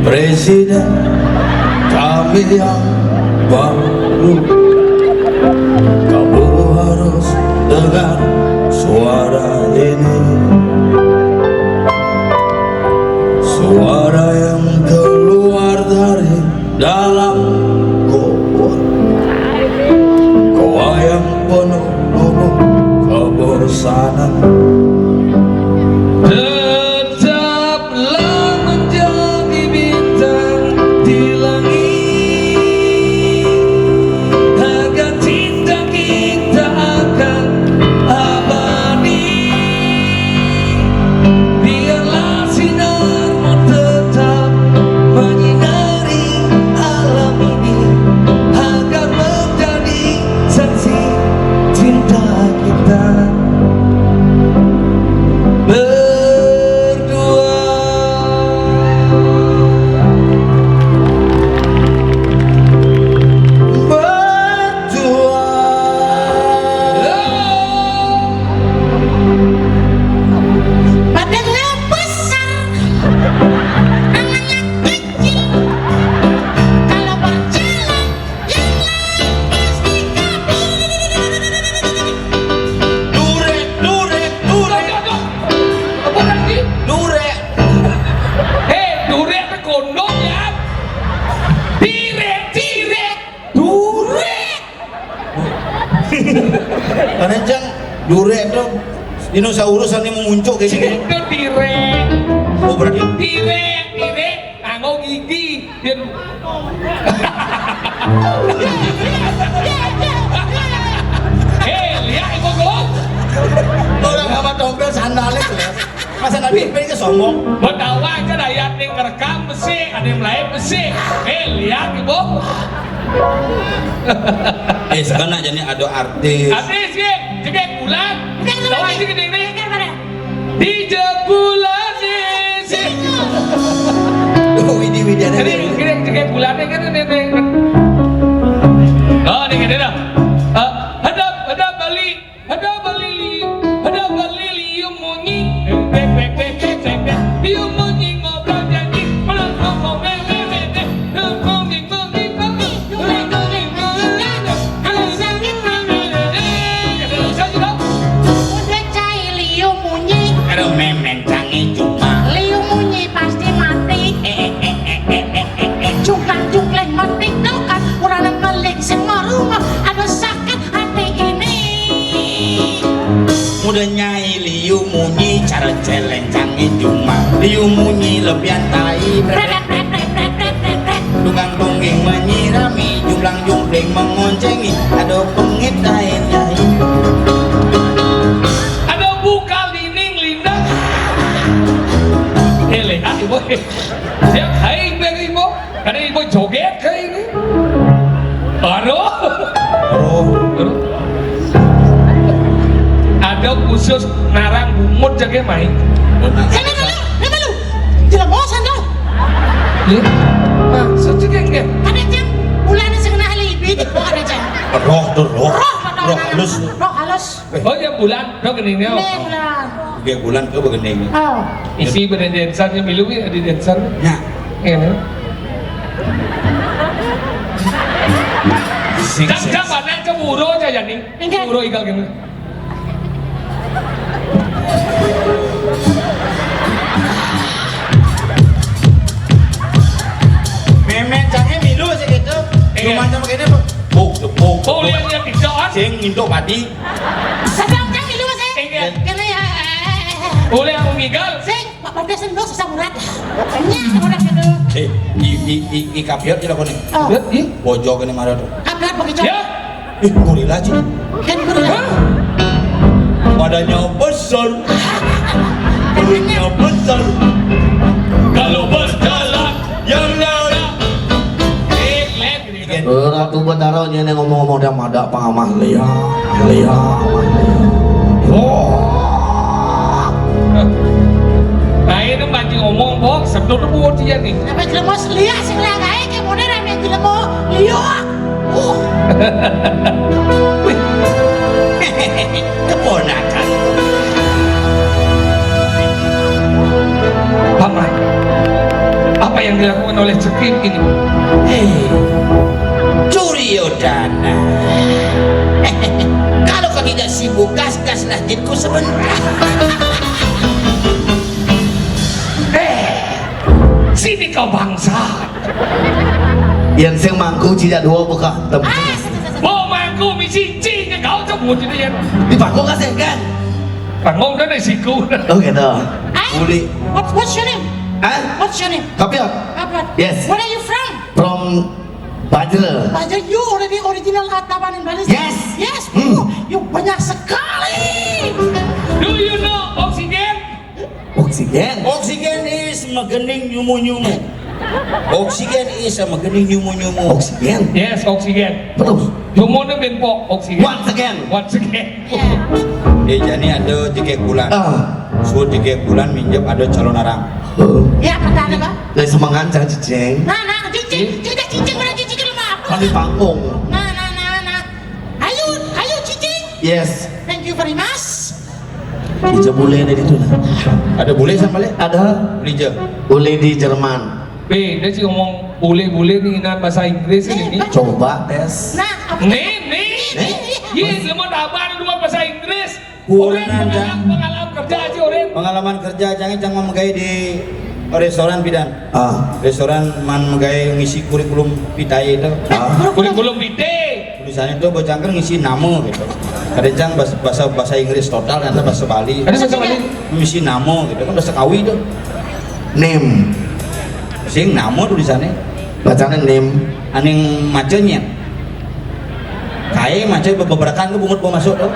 Presiden kami yang baru, kamu harus dengar suara ini. Suara yang keluar dari dalam goa. Goa yang penuh lubuk kebosanan. Tetaplah menjadi bintang di langit. Karena cang jure itu dinosaurus anu muncul kayak gini. Itu tirek. Oh, berarti tirek, tirek nganggo gigi. Dia Eh, lihat ibu gua. Orang sama tompel sandalnya tuh. Masa Nabi Ibrahim ke sombong? Betawa aja dah, ya, ning kerekam besi, ada yang lain besi. Eh, lihat ibu. Eh, sekarang jadi ada artis. Artis ya, jegek bulan. Tahu aja gede ini. Di jebulan sih. Oh, ini Widya. Ini gede, jegek bulannya kan ini. Oh, ini gede dah. Eh, hadap, hadap Bali. Ada balili, ada balili, ieu munyi. Bek, bek, bek, bek, bek, bek. Ieu munyi ngobrol janji. Meluk ngomong, me, me, me, me. Ngomong, ngomong, ngomong. Ngomong, ngomong, ngomong. Kalau sakit, me, me, me, me. Udah cai liu munyi. Aduh, memen canggih cuma. Liu munyi pasti mati. Cungkang cungkleng mati dokan. Urang melik sing marunga. Ada sakit hati ini. Muda nyai liu munyi cara celeng canggih cuma liu munyi lebihan tai. Dungang tungging menyirami, jumlang jumpling mengoncengi, ada pengit tai nyai. Ada buka dinding linda. Ele, ah, ibu. Siap, hai, ibu. Karena ibu joget kayak ini. Aduh. Aduh. Ada khusus narang bungut jaga main. Sana dulu, sana dulu. Jelema sandal. Ya. Maksud juga enggak? Ada cang, bulan sing nah libi di bawah ada cang. Roh tuh, roh. Roh, roh halus. Roh halus. Oh ya bulan, roh geningnya. Ini bulan. Oke, bulan tuh begini. Oh. Isi pada dancer nya milu ya di dancer. Ya. Ini. Sing, sing. Cak, cak, mana cemburu aja ya nih. Enggak. Cemburu igal gini. Memen cangnya milu sih gitu. Iya. Cuma sama kene, Buk, buk, buk. Oh, lihat, lihat, bisa, kan? Sing ngintuk padi. Tapi orang cang milu sih. Iya. Kene ya. Boleh aku ngigal? Sing. Pak Bade sendok susah murah. Nya, murah gitu. Eh, i, i, i, i kapiot tidak kone. Oh. Lihat, ih. Bojok ini marah tuh. Kapiot pakai cok. Ya. Ih, gorila, Ci. Kan gorila. Hah? Badannya besar. Perutnya besar. Kalau berjalan, yang lari. Eh, lihat, gitu. Eh, Ratu Betara nyene ngomong-ngomong dia mada pangamah lia, lia, lia. Oh. Nah, ini mancing ngomong, Bok, sedot buat dia nih. Apa jelema lia sing lia gaé ke model ame jelema lia. Uh. Wih. Keponakan. Paman, apa yang dilakukan oleh Cekim ini? Hei, Duryodana. Kalau kau tidak sibuk, gas-gaslah jinku sebentar. Eh, sini kau bangsa. Yang sing mangku cija dua buka tem. Mau mangku misi cing kau sebut itu ya. Di panggung kasih kan? Panggung kan di siku. Oh gitu. Hai. Uli. What, what's your name? Hah? What's your name? Kapil. Apa? Yes. Where are you from? From Bajra. Bajra, you already original Tabanan Bali. Yes. Yes. Hmm. Oh, you banyak sekali. Do you know oxygen? Oksigen. Oksigen is magending nyumu-nyumu. Oksigen is a magending nyumu-nyumu. Oksigen. Yes, oxygen. Betul. Nyumu ni bin pok oksigen. Once again. Once again. Ya, jadi ada tiga bulan. Ah. So tiga bulan minjem ada calon orang. Oh. Ya, pertama apa? Dari semangat cang cicing. Nah, nah, cicing, cicing, cicing, mana cicing lu mah? Kami panggung. Nah, nah, nah, nah. Ayo, ayo cicing. Yes. Thank you very much. Ija bule ada di itu nah. Ada bule sama le? Ada. Bule ija. Bule di Jerman. Beda sih ngomong bule-bule nih ingat bahasa Inggris ini. Coba tes. Nah, apa? Nih, nih. Nih, nih. Iya, semua tabar dua bahasa Inggris. Orang pengalaman, pengalaman kerja aja orang. Pengalaman kerja jangan jangan megai di restoran pidan. Ah. Restoran man megai ngisi kurikulum vitae itu. Ah. Kurikulum vitae. Misalnya tuh bocah kan ngisi nama gitu. Kadang bahasa, bahasa, bahasa Inggris total, karena bahasa Bali. Ada bahasa Bali. Ngisi nama gitu kan bahasa Kawi tuh. Name. Sing nama tuh di sana. Bacanya name. Aning macanya. Kayak macam beberapa kan bungut mau masuk tuh.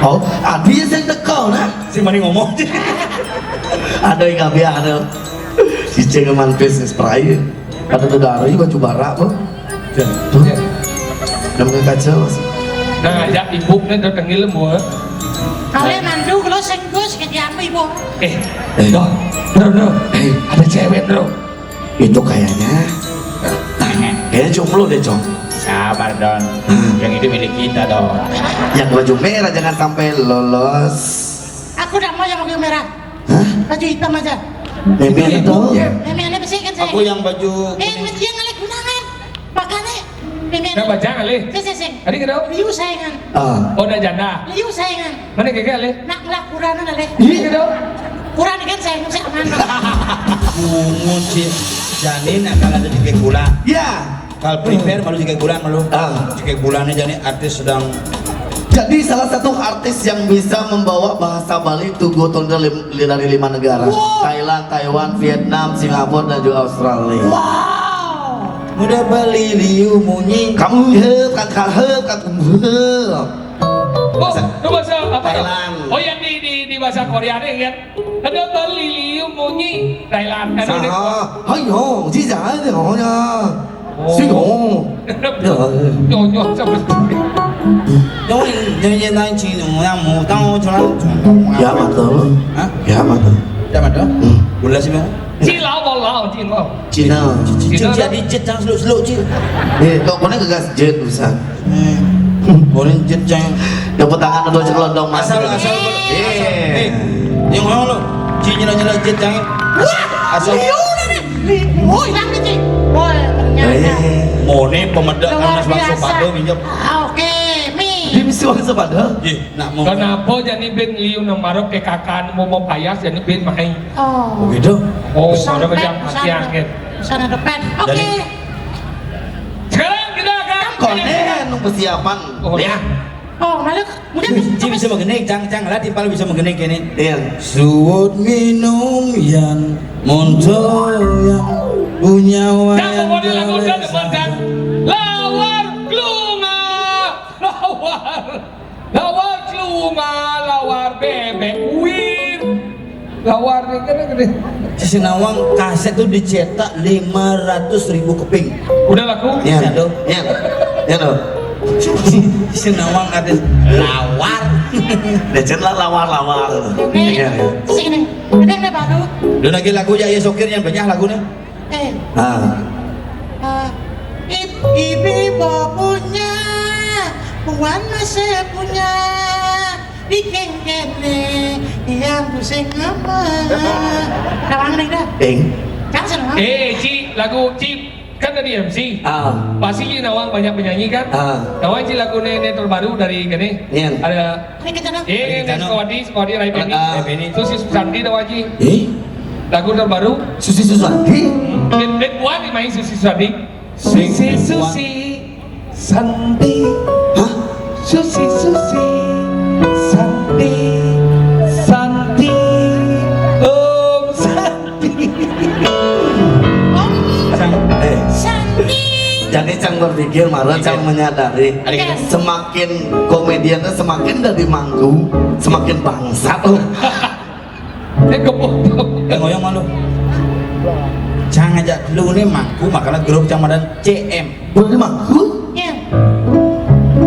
Oh, adi yang teko nah. Si mani ngomong. Ada yang nggak biar ada. Si cengeman bisnis perai. Ada tuh dari baju barak tuh. Tuh. Namanya kaca mas. Nah, ajak ibu kan udah tengil semua. Kalian mandu kalau senggus kayak apa ibu? Eh, eh, bro, bro, bro. Eh, ada cewek, bro. Itu kayaknya. Kayaknya jomblo deh, Cong. Sabar, Don. Yang itu milik kita, Don. Yang baju merah jangan sampai lolos. Aku udah mau yang baju merah. Hah? Baju hitam aja. Meme itu. Meme ini besi kan saya. Aku yang baju. Eh, dia ngalih gunangan. Makanya meme. Nah, baca ngalih. Sing, sing, sing. Tadi kenapa? Liu saingan. Ah. Oh, udah janda. Liu saingan. Mana keke alih? Nak ngelakuran alih. Iya gitu. Kurang kan saya mesti aman. Bungut sih. Jani nak kalau ada di gula. Ya. Kalau prepare malu juga gula malu. Ah. Juga gulanya jadi artis sedang. Jadi salah satu artis yang bisa membawa bahasa Bali tugu tunda lim- dari lima negara. Wow. Thailand, Taiwan, Vietnam, Singapura, dan juga Australia. Wow. Udah beli liu munyi. Kamu hep kan kal hep kan hep. Oh, itu bahasa apa tuh? Thailand. Oh, yang di, di, di bahasa Korea deh, ya. Ada beli liu munyi Thailand. Aduh, deh. Hai yo, ci za de ho ya. Oh. Sing ho. Yo, yo, sama sekali. Yo, yo, yo, nai ci nu yang mu tao cuan. Ya, betul. Hah? Ya, betul. Ya, betul. Hmm. Boleh sih, Bang. Ci lao, bao lao, ci lao. Cina. Cina. Cina. Jadi jet yang seluk-seluk, ci. Eh, kok kena kegas jet, bisa. Eh, goreng jet, cang. Tepuk tangan untuk Cek Londong, Mas. Asal, asal, eh, yang orang lo, ci nyela-nyela jet, cang. Asal. Liu dah ni. Li-, oh, hilang ni, ci. Boy, ternyata. Eh. Mone pemedak luar biasa. Pada minjem. Ah, oke, mi. Dia mesti orang sepada. Ye, nak mau. Kenapa jadi ben liu nang marok ke kakan mau mau payas jadi ben main. Oh. Begitu. Oh, sana ada macam hati angin. Sana depan. Oke. Jadi, sekarang kita akan konen persiapan. Oh, ya. Oh, malu. Mudah. Ci bisa mengening, cang, cang lah timpal bisa mengening kene. Iya. Suwut minum yang monto yang punya wayang. Lawar kelunga, lawar, lawar kelunga, lawar bebek uwir. Lawar nih kan gede. Sinawang kaset tuh dicetak lima ratus ribu keping. Udah laku? Ya, ya, ya lo. Sinawang ada lawar. Lecet lah lawar-lawar. Iya. Sini. Ada yang baru. Udah lagi lagu ya, ya sokir yang banyak lagunya. Eh. Ah. Ah, ib-, ibi bo punya, puan masih punya, di kengkene yang pusing apa? Nawang nih dah. Ding. Kan seneng. Eh, Ci, lagu Ci kan tadi M C. Ah. Pasti Ci Nawang banyak penyanyi kan? Ah. Nawang Ci lagu ne, ne terbaru dari kene. Iya. Ada ini kita dong. Eh, ini Sukawati, Sukawati Rai Beni. Ah. Rai Beni. Susi Susanti tahu Aji? Eh? Lagu terbaru? Susi Susanti? Ben, ben buat main Susi Susanti. Susi, Susi, Santi. Hah? Susi, Susi, Santi, Santi, Om Santi. Om Santi. Eh. Santi. Jadi cang berpikir, malah cang menyadari. Ada gini. Semakin komediannya semakin dari manggung, semakin bangsat loh. Eh, kebotol. Eh, ngoyong malu. Cang ajak lu nih mangku, makanya grup cang madan C M. Boleh mangku? Iya.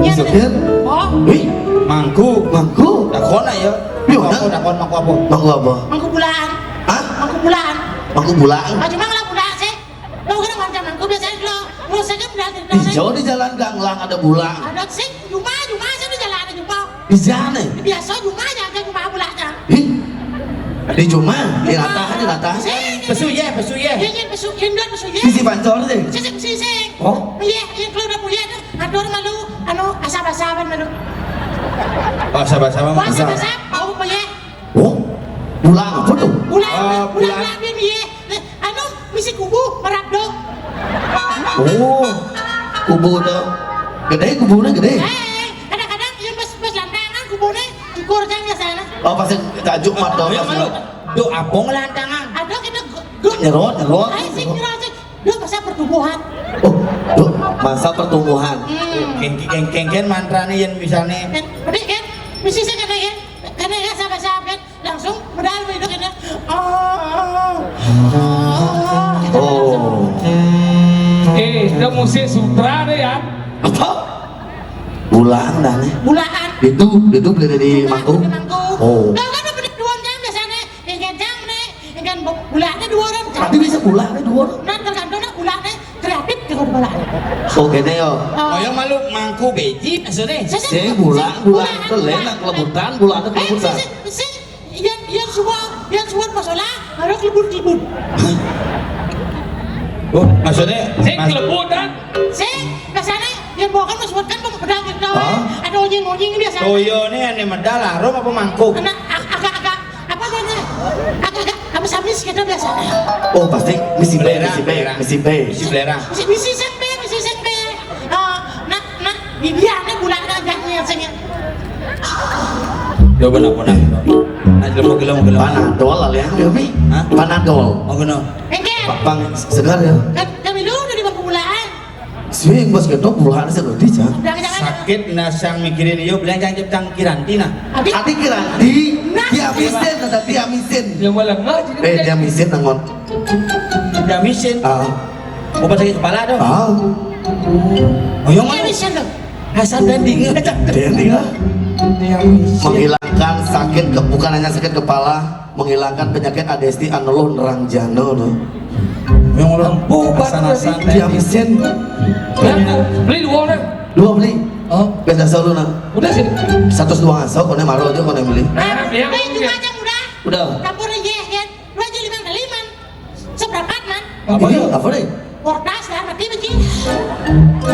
Iya. Maksudnya? Oh. Wih, mangku. Mangku. Takon aja. Iya, takon, nah. Takon mangku apa? Mangku apa? Mangku bulan. Hah? Mangku bulan. Mangku bulan. Ah, cuma kalau bulan sih. Lo kan macam aku biasanya lo, lo saya kan berani. Di jauh di jalan Ganglang ada bulan. Ada sih, cuma, cuma saya di jalan ada cuma. Di sana? Biasa cuma aja, ada cuma bulan aja. Ih, di cuma, di rata, di rata. Sing. Pesu ya, pesu ya. Iya, iya, pesu, iya, pesu ya. Di si Pancor sih. Sing, sing, sing, sing. Oh? Iya, iya, kalau udah punya tuh, aduh malu, anu, asap-asapan malu. Oh, asap-asapan. Wah, asap-asap, mau punya. Oh, bulan apa tuh? Bulan, ah, bulan, bulan. Bulan, bulan, iya. Eh, anu, misi kubu, merabdo. Oh, kubu tuh. Gedé kubuné gedé. Eh, kadang-kadang ieu pas, pas lantangan kubuné cukur kan biasana. Oh, pasti tajuk mah dong. Ayo, malu. Duh, abong lantangan. Ada kita gu-, gu-, Nyerot, nyerot. Ayo sih nyerot sih. Duh, masa pertumbuhan. Oh, duh, masa pertumbuhan. Hmm. Kengki-, keng-, kengken mantrané yén misalné. Kan, berarti kan, mesti saya kena ya. Kena ya sama-sama kan. Langsung medal itu kena. Oh. Oh. Eh, itu musik sutra deh ya. Apa? Bulaan dah nih. Bulaan. Itu, itu beli dari mangkuk. Di mangkuk. Oh. Enggak, kan udah dua jam biasanya. Yang kencang nih, yang kan bu-, bulaannya dua orang. Tapi bisa bulaannya dua orang. Nah, tergantung lah bulaannya kreatif di kepala. Oke nih yo. Oh. Oh, yang malu mangku beji maksudnya. Sing bulaan, bulaan itu lain, kelebutan, bulaan itu kelebutan. Eh, sing, sing, sing, yang, yang semua, yang semua masalah, harus kelebut-kelebut. Oh, maksudnya, sing mas- kelebutan. Sing, biasanya yang bawa kan masuk kan pedang gitu. Hah? Ada onyeng-onyeng biasa. Toyo nih, ini medal, harum apa mangkuk? Kena ag-, agak-agak, apa namanya? Agak-agak, apa samis gitu biasa. Oh, pasti misi B, belerang, misi B, belerang. Misi B. Misi belerang. Misi, misi sing B, misi sing B. Eh, nak, nak, di dia ada bulan kan, jangan yang sing. Coba nak, nak. Nah, gelem, gelem, gelem. Panadol lah ya, Mi. Hah? Panadol. Oh, geno. Engke. Pa-, pang segar ya. Kan, kami dulu di bangku bulaan. Sing bos gedok bulaan seperti, Cang. Jangan, jangan. Sakit nah sang mikirin yo, bilang jangan ciptang kiranti nah. Adi? Adi kiranti, nah, diamisin, ada diamisin. Yang malah ngaji. Eh, diamisin nangon. Diamisin. Ah. Obat sakit kepala tuh. Ah. Oh, yang mana? Diamisin tuh. Asal dending. Dending, ah. Diamisin. Menghilangkan sakit ke-, bukan hanya sakit kepala, menghilangkan penyakit A D S D, anoloh nerang jano tuh. Yang orang empuh, Pak. Asal-asal. Diamisin. Ya, beli dua orang. Dua beli. Oh. Beda solo nah. Udah sih. Satu dua ngaso, kone maro aja kone beli. Nah, dia. Beli dua aja udah. Udah. Campur aja ya. Dua aja lima kali lima. Seberapa man? Apa nih? Apa nih? Portas lah, mati begini.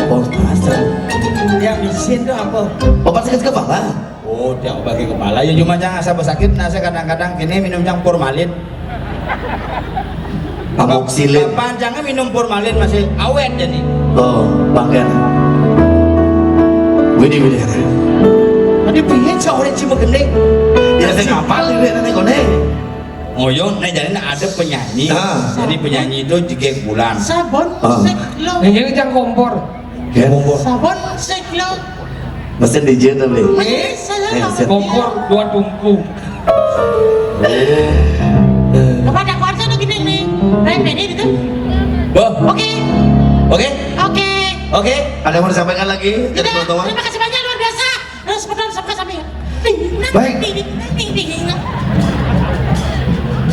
Portas. Diamisin tuh apa? Obat sakit kepala. Oh, dia obat sakit kepala. Ya cuma jangan asal sakit, nah saya kadang-kadang gini minum yang formalin. Amoxicillin. Kapan jangan minum formalin masih awet jadi. Oh, bangga. Widih, widih. Tadi piye cak orang cuma gede. Ya saya kapal ini nanti kone. Ngoyo, nah jadi nah ada penyanyi. Ah. Jadi penyanyi itu jegek bulan. Sabon, ah, sik lo. Yang ini jangan kompor. Ya. Kompor. Sabon, sik lo. Mesin D J tuh beli. Mesin, eh, saya lo. Kompor dua tungku. Kepada kuarsa tuh gini nih. Ray Penny gitu. Wah. Oke. Oke. Oke. Oke. Ada yang mau disampaikan lagi dari teman-teman? Tidak. Terima kasih banyak, luar biasa. Terus betul sama kami. Baik.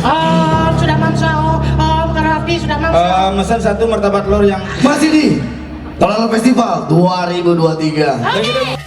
Om, sudah mangsa, om, om, karati sudah mangsa. Eh, mesen satu martabak telur yang masih di Tolala Festival dua ribu dua tiga. Oke.